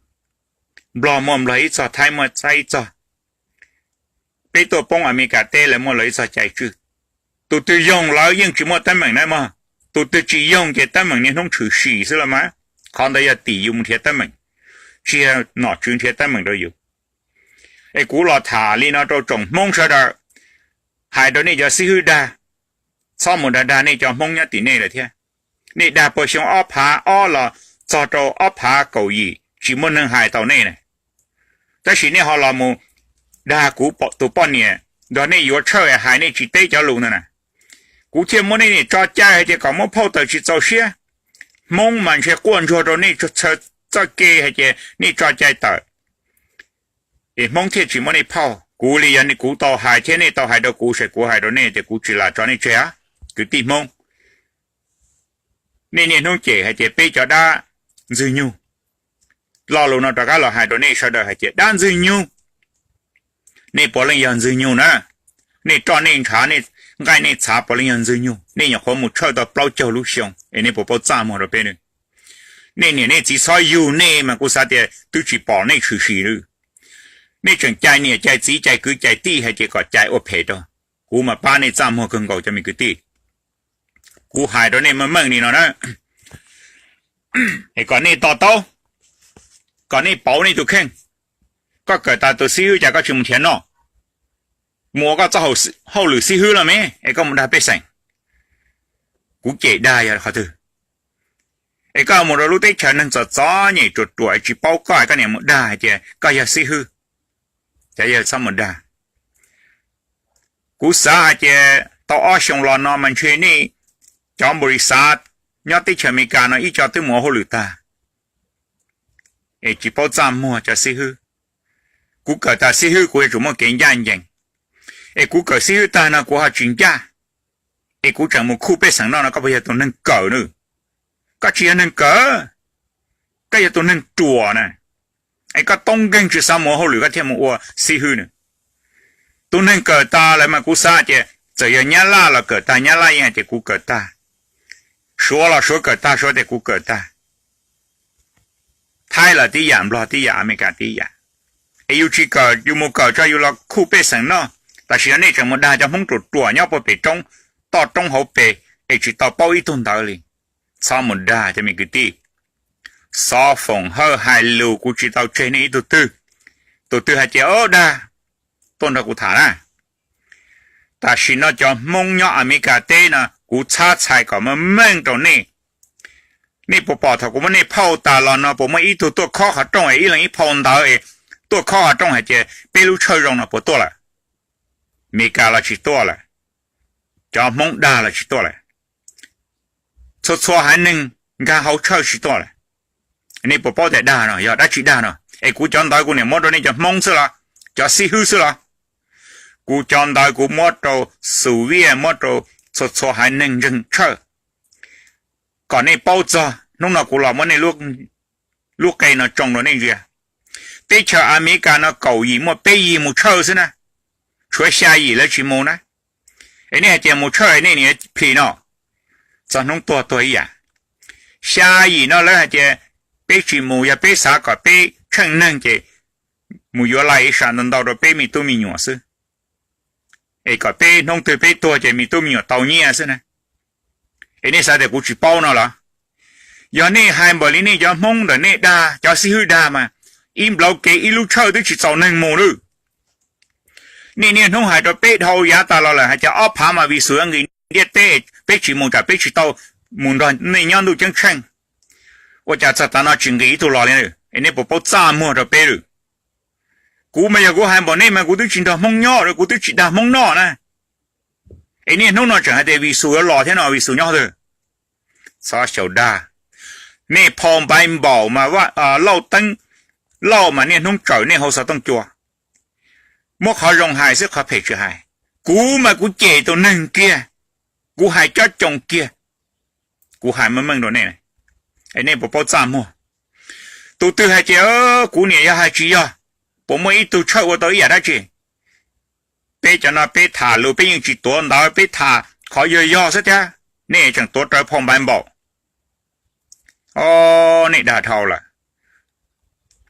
Nplog muaj Nplog ib txoj, Thaib muaj Thaib ib txoj. Peb tuaj poob Amelikas teb lawv muaj lawv ib txoj cai tswj. Tus twg yoog lawv yeej tsis muaj teeb meem na mog. Tus twg tsis yoog ces teeb meem niaj hnub tshwm sim xwb los mas. Qhov ntawd yog tim yus mus nrhiav teeb meem, tsis yog nom tswv nrhiav teeb meem rau yus. Es kuv los tham li no rau tsoom Hmoob sawv daws, hais rau nej cov xib hwb dag, txhob mus dag dag nej cov Hmoob nyob tim nej lawm thiab. Nej dag puag xyoo ob phav ob los txog rau ob phav kaum yim tsis muaj neeg hais tau nej na. Tab sis nej ho los mus dag kuv tus poj niam nrog nej yuav tshawj hais nej tsis teb cov lus ntawd na. Kuv thiaj muab nej niam tso cai hais tias kom muab phauj tawm tsis txaus siab. Hmoob mas ntshe quaj ntsuag rau nej txhawj txoj kev hais tias nej tso cai tawm, es Hmoob thiaj tsis muab nej phauj. Kuv li yog kuv tau hais thiab nej tau hais rau kuv, ces kuv hais rau nej tias kuv tsis lam tso nej tseg. Kwv tij Hmoob, nej niaj hnub cem hais tias peb cov dab ntxwg nyug. Lo lus no rov qab los hais rau nej sawv daws hais tias dab ntxwg nyug. Nej puav leej yog ntxwg nyug na. Nej roj nej ntshav nej nqaij nej txhav puav leej yog ntxwg nyug. Nej nyuam qhuav mus tshawj tau plaub caug lub xyoo es nej puas paub txaj muag rau peb? Nej niam nej txiv txhob yug nej mas kuv xav tias twb tsis pom nej tshwm sim li. Nej tseem cai niam cai txiv cai kwv cai tij hais tias kom cai ua phem rau. Kuv mas pab nej txaj muag kawg nkaus cov me kwv tij. Kuv hais rau nej meej meej li no na, es kom nej to taub, kom nej pauv nej tus kheej. Koj kawm tas tus xib hwb cas koj tsis mus nrhiav noj, mus ua koj txoj hauj lwm xib hwb los me, es koj mus dag pej xeem? Kuv cem dag yog qhov twg? Es koj mus rau lub teb chaws neeg txom txom nyem ruam ruam tsis paub koj, koj niam mus dag hais tias koj yog xib hwb. Cov yawg txhob mus dag. Kuv xav hais tias tau ob xyoos los no mas ntshe nej cov npau li xav nyob teb chaws Amelikas no ib co twb mus ua hauj lwm tag, es tsis paub txaj muag cov xib hwb. Kuv kawm tas xib hwb kuv yuav tsum muaj kev ncaj ncees, es kuv kawm xib hwb tag no kuv ho tsis ncaj, es kuv tseem mus khuj pej xeem noj no koj puas yog tus neeg kawm na? Koj tsis yog neeg kawm, koj yog tus neeg ruam na. Es koj toob nkeeg tsis xav mus ua hauj lwm koj thiaj mus ua xib hwb na. Tus neeg kawm tas lawm mas kuv xav tias txawm yog Nyab Laj los kawm tag Nyab Laj yeej hais tias kuv kawm tag, Suav los Suav kawm tag Suav tias kuv kawm tag, Thaib los tib yam, Nplog tib yam, Amelikas tib yam. Es yus tsis kawm, yus mus kawm tso yus los khuj pej xeem noj, tam sim no nej tseem mus dag cov Hmoob ruam ruam nyob puag pem roob, toj roob hauv pes, es tsis tau paub ib tug ntawv li. Txhob mus dag cov me kwv tij. Xov foom hawj hais lus kuv tsis tau tseg nej ib tug twg. Tus twg hais tias o dag, tuaj nrog kuv tham na. Tam sim no cov Hmoob nyob Amelikas teb no kuv txhab txhais kom meej meej rau nej. Nej puas pom thaum kuv muab nej phauj tas los no puas muaj ib tug tuaj khob qhov rooj es ib leeg ib phau ntawv es tuaj khob qhov rooj hais tias peb lub tshawj zoo no puas tuaj lawm? Amelikas los tsis tuaj lawm, cov Hmoob dag los tsis tuaj lawm, txhua txhua haiv neeg nkag hauv tshawj tsis tuaj lawm. Nej puas paub tias dag no yog dab tsi dag no? Es kuv cov ntawv kuv niam muab rau nej cov Hmoob xwb los, cov xib hwb xwb los? Kuv cov ntawv kuv muab rau Xus Viaj, muab rau txhua txhua haiv neeg ntseeg tshawj, kom nej paub txog. Hnub no kuv los muab nej lub qe no tsoo rau nej ntsia. Teb chaws Amelikas no kaum yim muaj peb yim mus tshawj xwb na, tshuav xya yim lawv tsis mus na. Es nej hais tias mus tshawj nej niam phim no, txog hnub tuag tuag ib yam. Xya yim no lawv hais tias peb tsis mus, yog peb xav kom peb tsheej neeg ces mus yuav lais ib sam ntau ntau rau peb me tub me nyuam xwb, es kom peb hnub twg peb tuag ces me tub me nyuam tau nyiaj xwb na. Es nej xav tias kuv tsis paub no los? Yog nej hais npaum li nej cov Hmoob ntawm nej dag, cov xib hwb dag mas ib nplauv kev ib lub tshawj twb tsis txaus neeg mus lawm. Nej niaj hnub hais rau peb dhau yav tas los lawm hais tias ob phav mas Vis Xus yuav nqis ntiaj teb, peb tsis mus tsam peb tsis tau mus nrog nej nyob ntuj ceeb tsheej. Ua cas txog tav no tsis nqis ib tug los li? Es nej puas paub txaj muag rau peb lawm? Kuv mas yog kuv hais npaum nej mas kuv twb tsis nrog Hmoob nyob, kuv twb tsis dag Hmoob noj na. Es niaj hnub no tseem hais tias Vis Xus yuav los thiab no, Vis Xus nyob twg? Txhob xyaum dag. Nej phau npaiv npaum mas Lauj Teeb Lauj mas niaj hnub tsawm nej hauv xov tooj cua. Muab qhov zoo hais xwb, qhov phem tsis hais. Kuv mas kuv cem tus neeg kiag, kuv hais cob coos kiag. Kuv hais meej meej rau nej, es nej puas paub txaj muag? Tus twg hais tias kuv niam yog hais tsis yog, puas muaj ib tug tshawj ua tau ib yam dab tsi? Peb cov no peb tham lus peb yeej tsis tuav ntawv, peb tham qhov yog yog xwb thiab, nej tseem tuav rawv phau npaiv npaum. O, nej dag dhau lawm.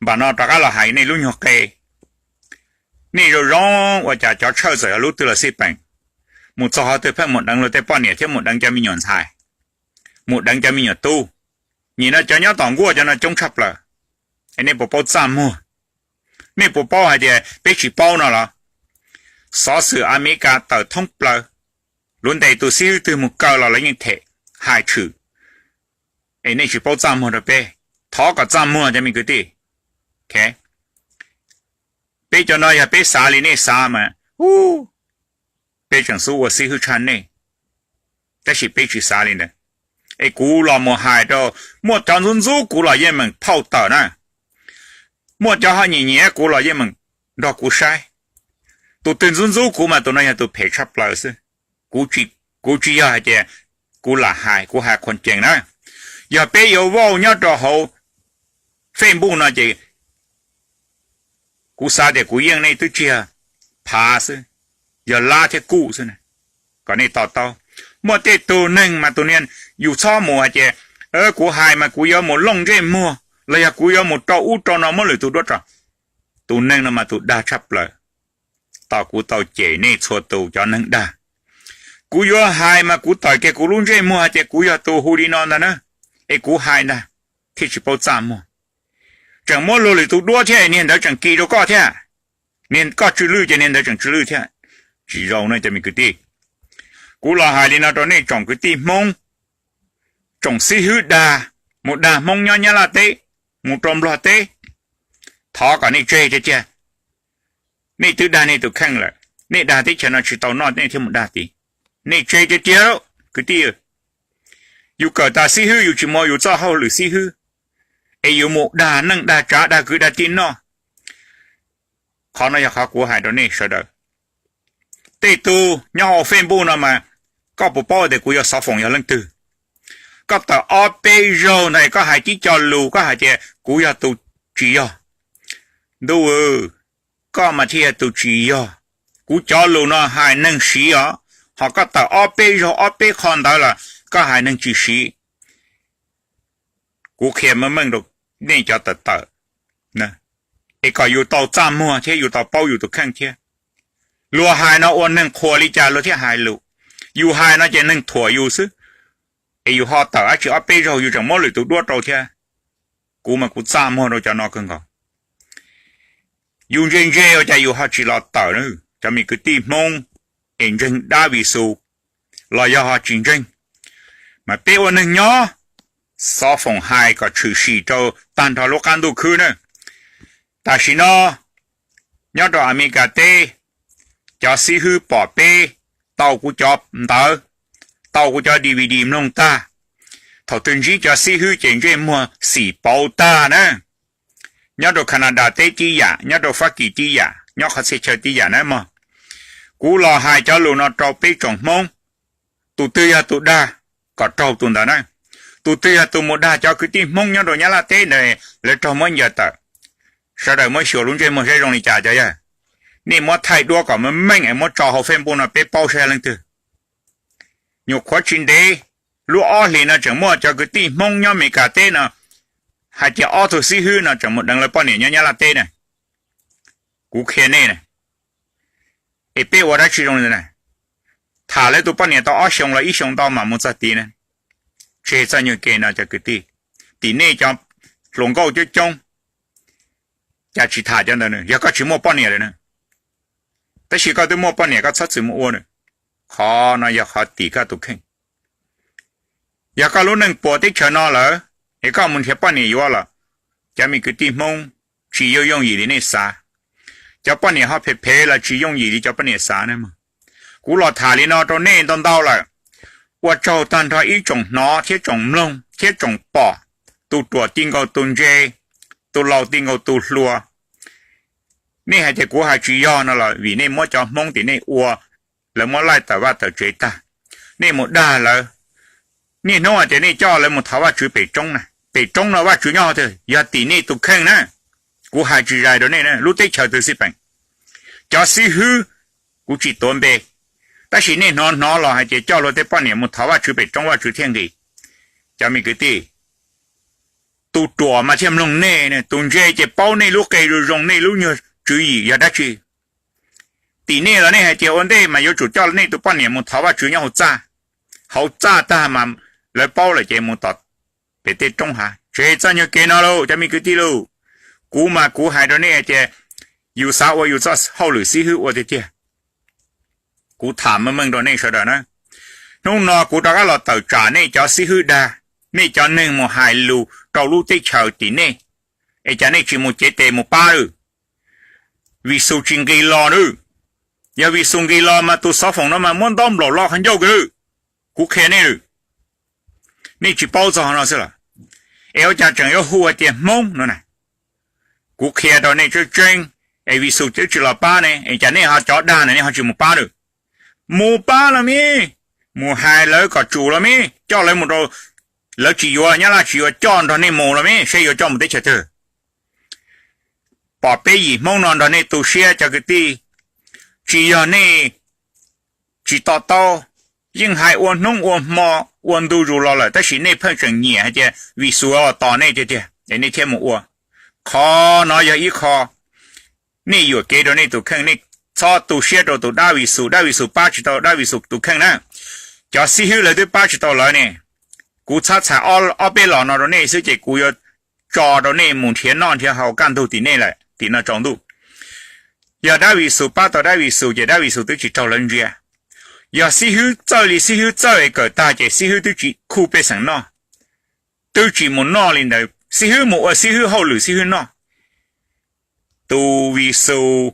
Npam no rov qab los hais nej lub nyuag qe. Nej zoo zoo ua cas cov tshawj txawm yog lub twg los xij peem, mus txog qhov twg pheej mus deev luag tej poj niam thiab mus deev cov me nyuam ntxhais, mus deev cov me nyuam tub. Nim no cov nyob tom nkuaj cov no coob tshaj plaws. Es nej puas paub txaj muag? Nej puas paub hais tias peb tsis paub no los? Xov xwm Amelikas tawm thoob plaws, luag ntes tus xib hwb twg mus kaw los lawv yeej them, hais tshwm. Es nej tsis paub txaj muag rau peb. Thov kom txaj muag cov me kwv tij. Peb cov no yog peb xav li nej xav mas, peb tseem xub ua xib hwb tshaj nej, tab sis peb tsis xav li ntawd. Es kuv los mus hais rau, muaj cov ntxub ntxub kuv los yeej meem phauj tawm na, muaj cov ho nyiam nyiam kuv los yeej meem nrog kuv saib. Tus twg ntxub ntxub kuv mas tus no yog tus phem tshaj plaws xwb. Kuv tsis yog hais tias kuv lam hais, kuv hais qhuas cees na. Yog peb yuav vauj nyob rau hauv Facebook no ces kuv xav tias kuv yeej nej twb tsis yog phav xwb, yog lab thiab kuj xwb, kom nej to taub. Muaj tej tug neeg mas tus niag, yus txhob mus hais tias kuv hais mas kuv yuav mus looj ntsej muag los yog kuv yuav mus rau ub rau no muab lwm tus duab rau. Tus neeg no mas tus dag tshaj plaws. Tos kuv tau cem nej txhua tus cov neeg dag. Kuv yuav hais mas kuv tawm kiag kuv lub ntsej muag hais tias kuv yog tus hu li no ntag na, es kuv hais ntag, thiaj tsis paub txaj muag. Tseem muab luag lwm tus duab thiab niag ntawd tseem kis rau koj thiab. Niag koj tsw lwj ces niag ntawd tseem tsw lwj thiab. Tsis zoo na cov me kwv tij. Kuv los hais li no rau nej tsoom kwv tij Hmoob, tsoom xib hwb dag, mus dag Hmoob nyob Nyab Laj teb, mus rau Nplog teb, thov kom nej tseg tiag tiag. Nej twb dag nej tus kheej lawm, nej dag teb chaws no tsis tau noj nej thiaj mus dag tid. Nej tseg tiag tiag lauj kwv tij. Yus kawm tas xib hwb yus tsis mus ua yus txoj hauj lwm xib hwb, es yus mus dag neej dag tsav dag kwv dag tij noj. Qhov no yog qhov kuv hais rau nej sawv daws. Tej tug nyob hauv Facebook no mas, koj puas paub tias kuv yuav xov foom yog leej twg? Koj tawm ob peb zaug ntawd koj hais tib co lus koj hais tias kuv yog tus tsis yog. Ntuj, koj mas thiaj yog tus tsis yog. Kuv cov lus no hais neeg siv os, ho koj tawm ob peb zaug ob peb qho ntawd los koj hais neeg tsis siv. Kuv qhia meej meej rau nej cov tawm tawm, es kom yus tau txaj muag thiab yus tau paub yus tus kheej thiab. Luag hais no ua neeg qhuas li cas luag thiaj hais lus. Yus hais no ces neeg thuam yus xwb. Es yus ho tawm dab tsi ob peb zaug yus tseem muab lwm tus duab rau thiab. Kuv mas kuv txaj muag rau cov no kawg nkaus. Yus ntse ntse ua cas yus ho tsis los tawm, cov me kwv tij Hmoob, es ntseeg dab Vis Xus los yog ho tsis ntseeg, mas peb ua neeg nyob, xov foom hais kom tshwm sim rau tag nrho lub qab ntuj khwb na. Tam sim no nyob rau Amelikas teb, cov xib hwb pom peb tau kuv cov ntawv, tau kuv cov D V D mloog tag. Thaum twg ntsib cov xib hwb ces ntsej muag xim pauv tag na. Nyob rau Canada teb tib yam, nyob rau Fab Kis tib yam, nyob qhov txhia chaw tib yam na mog. Kuv los hais cov lus no rau peb tsoom Hmoob, tus twg yog tus dag, kom raug tus ntawd na. Tus twg yog tus mus dag cov kwv tij Hmoob nyob rau Nyab Laj teb ntawd, lawv raug muab ncaws tawm. Sawv daws muab xyuas lub ntsej muag saib zoo li cas cov yawg. Nej muab thaij duab kom meej meej es muab tso hauv Facebook no peb paub saib yog leej twg. Nyuam qhuav tsis ntev, lub ob hlis no tseem muaj cov kwv tij Hmoob nyob Amelikas teb no hais tias ob tug xib hwb no tseem mus deev lawv poj niam nyob Nyab Laj teb na. Kuv qhia nej na, es peb ua dab tsi zoo li ntawd na? Tham lawv tus poj niam tau ob xyoo los ib xyoo ntau mam mus txog tid na. Tseg txoj nyuag ke no cov kwv tij, tim nej cov hluas nkauj coob coob, cas tsis tham cov ntawd na? Yog koj tsis muaj poj niam lawm na, tab sis koj twb muaj poj niam koj txhob txwm mus ua na. Qhov no yog qhov tim koj tus kheej. Yog koj lub neej puas teb chaws no lawm, es koj mus nrhiav poj niam yuav los, cov me kwv tij Hmoob, tsis yooj yooj yim li nej xav. Cov poj niam ho phem phem los tsis yooj yim li cov poj niam xav na mog. Kuv los tham li no rau nej ntau ntau lawm. Ua tsaug tag nrho ib tsoom hnov thiab tsoom mloog thiab tsoom pom, tus ruam ti nkaus tus ntse, tus laus ti nkaus tus hluas. Nej hais tias kuv hais tsis yog no los vim nej muab cov Hmoob tim nej ua, lawv muab laij tawm vaj tawm tsev tag, nej mus dag lawv, Niaj hnub hais tias nej coj lawv mus thov Vajtswv pem roob na, pem roob no Vajtswv nyob qhov twg? Yog tim nej tus kheej na. Kuv hais tsis zais rau nej na, lub teb chaws twg xij peem, cov xib hwb kuv tsis tuav npe, tab sis nej hnov hnov los hais tias coj luag tej poj niam mus thov Vajtswv pem roob Vajtswv thiaj nqis. Cov me kwv tij, tus ruam mas thiaj mloog nej, tus ntse ces paub nej lub qe zoo zoo, nej lub nyuag tswv yim yog dab tsi. Tim nej los nej hais tias ua ntej mas yuav tsum coj nej tus poj niam mus thov Vajtswv nyob hauv txaj, hauv txaj tag mas lawv paub lawm ces mus tom pem tej roob hav. Tseg txoj nyuag kev no lauj cov me kwv tij lauj. Kuv mas kuv hais rau nej hais tias yus xav ua yus txoj hauj lwm xib hwb ua tiag tiag. Kuv tham meej meej rau nej sawv daws na. Hnub no kuv rov qab los tawm tsam nej cov xib hwb dag, nej cov neeg mus hais lus rau lub teb chaws tim nej, es cas nej tsis mus cev tes mus pab lawm? Vis Xus tsis nqis los lawm. Yog Vis Xus nqis los mas tus xov foom no mas muab ntaub nplaum lo qhov ncauj lawm. Kuv qhia nej lawm, nej tsis paub txog no xwb los? Es ua cas tseem yuav hu hais tias Hmoob no na? Kuv qhia rau nej tseeb tseeb, es Vis Xus twb tsis los pab ne, es cas nej ho cov dag na nej ho tsis mus pab lawm? Mus pab los me, mus hais lawv kom tsum los me, coj lawv mus rau, lawv tsis yuav, Nyab Laj tsis yuav coj nrog nej mus los me, seb yuav coj mus teb chaws twg. Pom peb yim Hmoob no nrog nej tu siab cov kwv tij, tsis yog nej tsis to taub, yeej hais ua hnub ua hmo, ua ntu zus los lawm, tab sis nej pheej tseem nyiam hais tias Vis Xus tos nej tiag tiag es nej thiaj mus ua. Qhov no yog ib qho nej yuam kev rau nej tus kheej, nej txhob tu siab rau tus dab Vis Xus, dab Vis Xus pab tsis tau dab Vis Xus tus kheej na. Cov xib hwb lawv twb pab tsis tau lawv ne. Kuv txhab txhais ob peb los no rau nej xwb ces kuv yuav tso rau nej mus nrhiav noj nrhiav haus kaj ntug tim nej lawm, tim no tsaus ntuj. Yog dab Vis Xus pab tau dab Vis Xus ces dab Vis Xus twb tsis raug lawv ntsia. Yog xib hwb txawj li xib hwb txawj es kawm tag ces xib hwb twb tsis khuj pej xeem noj, twb tsis mus noj li ntawd, xib hwb mus ua xib hwb hauj lwm xib hwb noj. Tus Vis Xus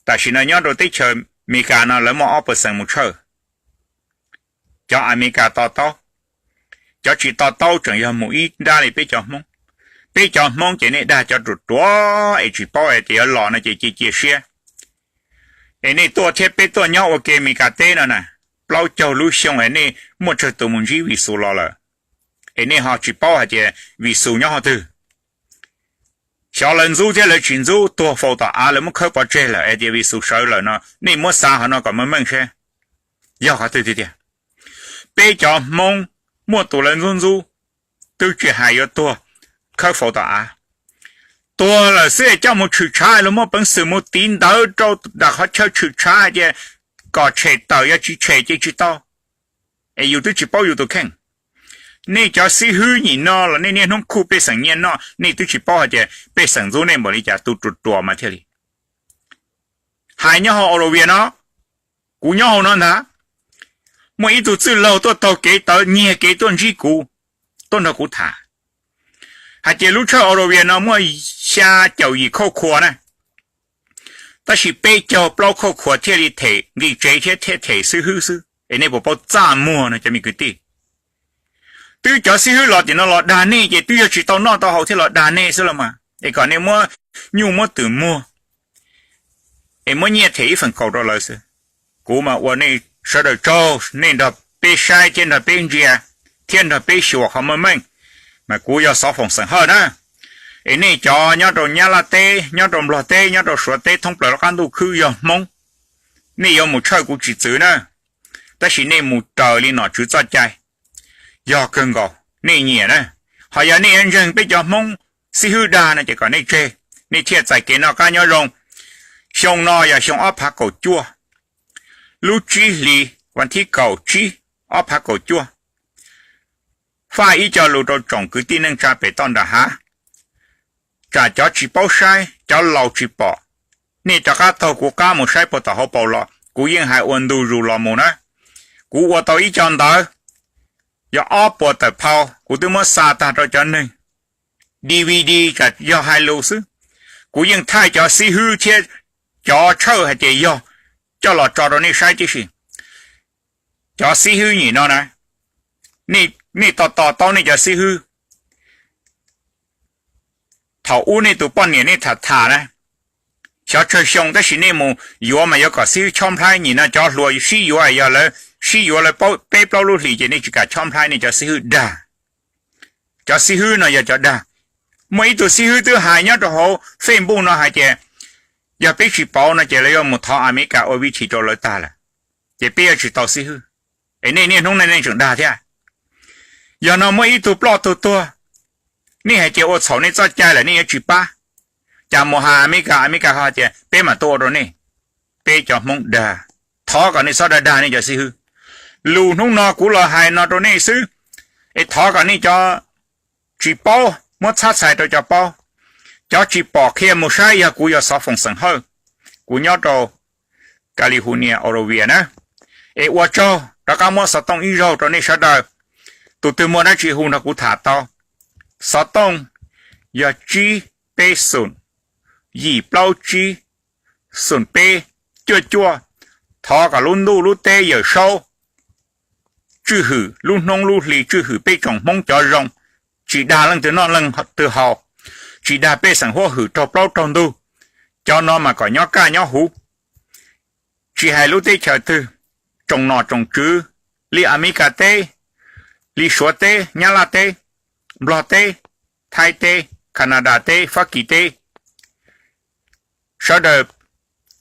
tam sim no nyob rau teb chaws Amelikas no lawv muaj ob percent mus tshawj. Cov Amelikas to taub, cov tsis to taub tseem yog mus ib nrab li peb cov Hmoob. Peb cov Hmoob ces nej dag cov ruam ruam es tsis paub hais tias yuav los no ces cia cia siab. Es nej tuaj thiab peb tuaj nyob ua ke Amelikas teb no na, plaub caug lub xyoo es nej muaj tsawg tus mus ntsib Vis Xus los lawm, es nej ho tsis paub hais tias Vis Xus nyob qhov twg. Xyov lawv ntxub thiab lawv tsis ntxub, tuag faus tom av lawv muab khawb pov tseg lawm es tias Vis Xus sawv lawm no, nej muab xav qhov no kom meej meej seb yog qhov twg tiag tiag. Peb cov Hmoob muaj tus lawv ntxub ntxub, twb tsis hais yuav tuag khawb faus tom av, tuag lawm xwb es coj mus tshwm tshav, luag muaj peev xwm mus tiv ntawv rau nram qhov chaw tshwm tshav hais tias kom tshem tawm, yog tsis tshem ces tsis tau. Es yus twb tsis paub yus tus kheej. Nej cov xib hwb nyim no los nej niaj hnub khuj pej xeem nyiaj noj, nej twb tsis paub hais tias pej xeem ntxub nej npaum li cas, tus ruam ruam mas thiaj li. Hais nyob hauv Australia no, kuv nyob hauv no ntag, muaj ib tug txwj laug tuaj taug kev tawv nyiag kev tuaj ntsib kuv, tuaj nrog kuv tham hais tias lub tshawj Australia no muaj xya caum yim khauj khuas na, tab sis peb caug plaub khauj khuas thiaj li them nqi tsev thiab thiaj them xib hwb xwb, es nej puas paub txaj muag no cov me kwv tij? Twb cov xib hwb los tim no los dag nej ces twb yog tsis tau noj tau haus thiaj los dag nej xwb los mas, es kom nej muab nyuj muab twm muag es muab nyiaj them ib feem kaum rau lawv xwb. Kuv mas ua nej sawv daws tsaug, nej nrog peb saib thiab nrog peb ntsia thiab nrog peb xyuas qhov meej meej, mas kuv yog xov foom xeem Hawj na. Es nej cov nyob rau Nyab Laj teb, nyob rau Nplog teb, nyob rau Suav teb, thoob plaws lub qab ntuj khwb yog Hmoob, nej yuav mus tshawj kuv tsis txwv na, tab sis nej mus raws li nom tswv txoj cai, yog kawg nkaus nej nyiam na. Ho yog nej yuav ntseeg peb cov Hmoob xib hwb dag no ces kom nej tseg, nej thiaj txais kev noj qab nyob zoo. Xyoo no yog xyoo ob phav kaum cuaj, lub tsib hlis, vas thib kaum tsib, ob phav kaum cuaj. Faj ib co lus rau tsoom kwv tij neej tsa pem toj nram hav, tsam cov tsis paub saib, cov laus tsis pom, nej rov qab taug kuv qab mus saib puag tom hauv paus los, kuv yeej hais ua ntu zus los mus na. Kuv ua tau ib co ntawv, yog ob puas tawm phau, kuv twb muab xa tag rau cov neeg. D V D tsam yog hais lus xwb, kuv yeej thaij cov xib hwb thiab cov tshawj hais tias yog coj los tso rau nej saib tib si. Cov xib hwb nyim no na, nej to to taub nej cov xib hwb. Thaum ub nej tus poj niam nej tham tham na, xyov tsawg xyoo tab sis nej mus yuav mas yuav kom xib hwb chob nplhaib, nyim no cov hluas sib yuav yog lawv sib yuav lawv peb plaub lub hlis ces nej tsis kam chob nplhaib nej cov xib hwb dag. Cov xib hwb no yog cov dag. Muaj ib tug xib hwb twb hais nyob rau hauv Facebook no hais tias yog peb tsis pauv no ces lawv yuav mus thov Amelikas ua vib thim rau lawv tag lawm, ces peb yuav tsis tau xib hwb. Es nej niaj hnub nej tseem dag thiab. Yog no muaj ib tug ploj tug tuag, nej hais tias ua txhaum nej txoj cai lawm nej yuav tsis pab, cas mus hais Amelikas, Amelikas ho tias peb mam tuaj ua rau nej. Peb cov Hmoob dag, thov kom nej txhob dag dag nej cov xib hwb. Lus hnub no kuv los hais no rau nej xwb, es thov kom nej cov tsis paub muab txhab txhais rau cov paub. Cov tsis pom qhia mus saib, yog kuv yog Xov Foom Xeem Hawj, kuv nyob rau California, Orovia na. Es ua tsaug, rov qab muab xov tooj ib zaug rau nej sawv daws. Tus twg muaj dab tsi hu nrog kuv tham tau. Xov tooj yog tsib peb xoom, yim plaub tsib, xoom peb, cuaj cuaj. Thov kom lub ntuj lub teb Yawm Saub tswj hwm, lub hnub lub hli tswj hwm peb tsoom Hmoob cov zoo, tsis dag leej twg noj leej twg haus, tsis dag pej xeem huab hwm raug plaub raug ntug. Cov no mas kom nyob kaj nyob huv, tsis hais lub teb chaws twg, tsoom nom tsoom tswv li Amelikas teb, li Suav teb, Nyab Laj teb, Nplog teb, Thaib teb, Canada teb, Fab Kis teb, sawv daws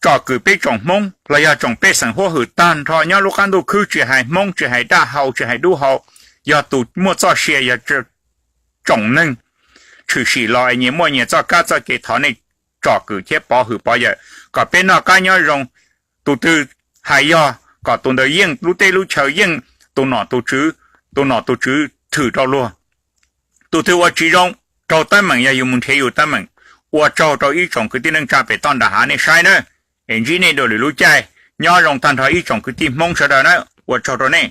tsom kwm peb tsoom Hmoob los yog tsoom pej xeem huab hwm tag nrho nyob lub qab ntuj khwb, tsis hais Hmoob, tsis hais dab hau, tsis hais dub hau, yog tus muaj txoj sia, yog tsoom neeg tshwm sim los es nyias muaj nyias txoj kab txoj kev, thov nej tsom kwm thiab pov hwm pov yawm kom peb noj qab nyob zoo. Tus twg hais yog kom tus ntawd yeej lub teb lub chaw, yeej tus nom tus tswv, tus nom tus tswv thwm rau luag. Tus twg ua tsis zoo, raug teeb meem yog yus mus nrhiav yus teeb meem. Ua tsaug rau ib tsoom kwv tij neej tsa pem toj nram hav nej saib na, es ntsib nej dua lwm lub caij. Nyob zoo tag nrho ib tsoom kwv tij Hmoob sawv daws na, ua tsaug rau nej.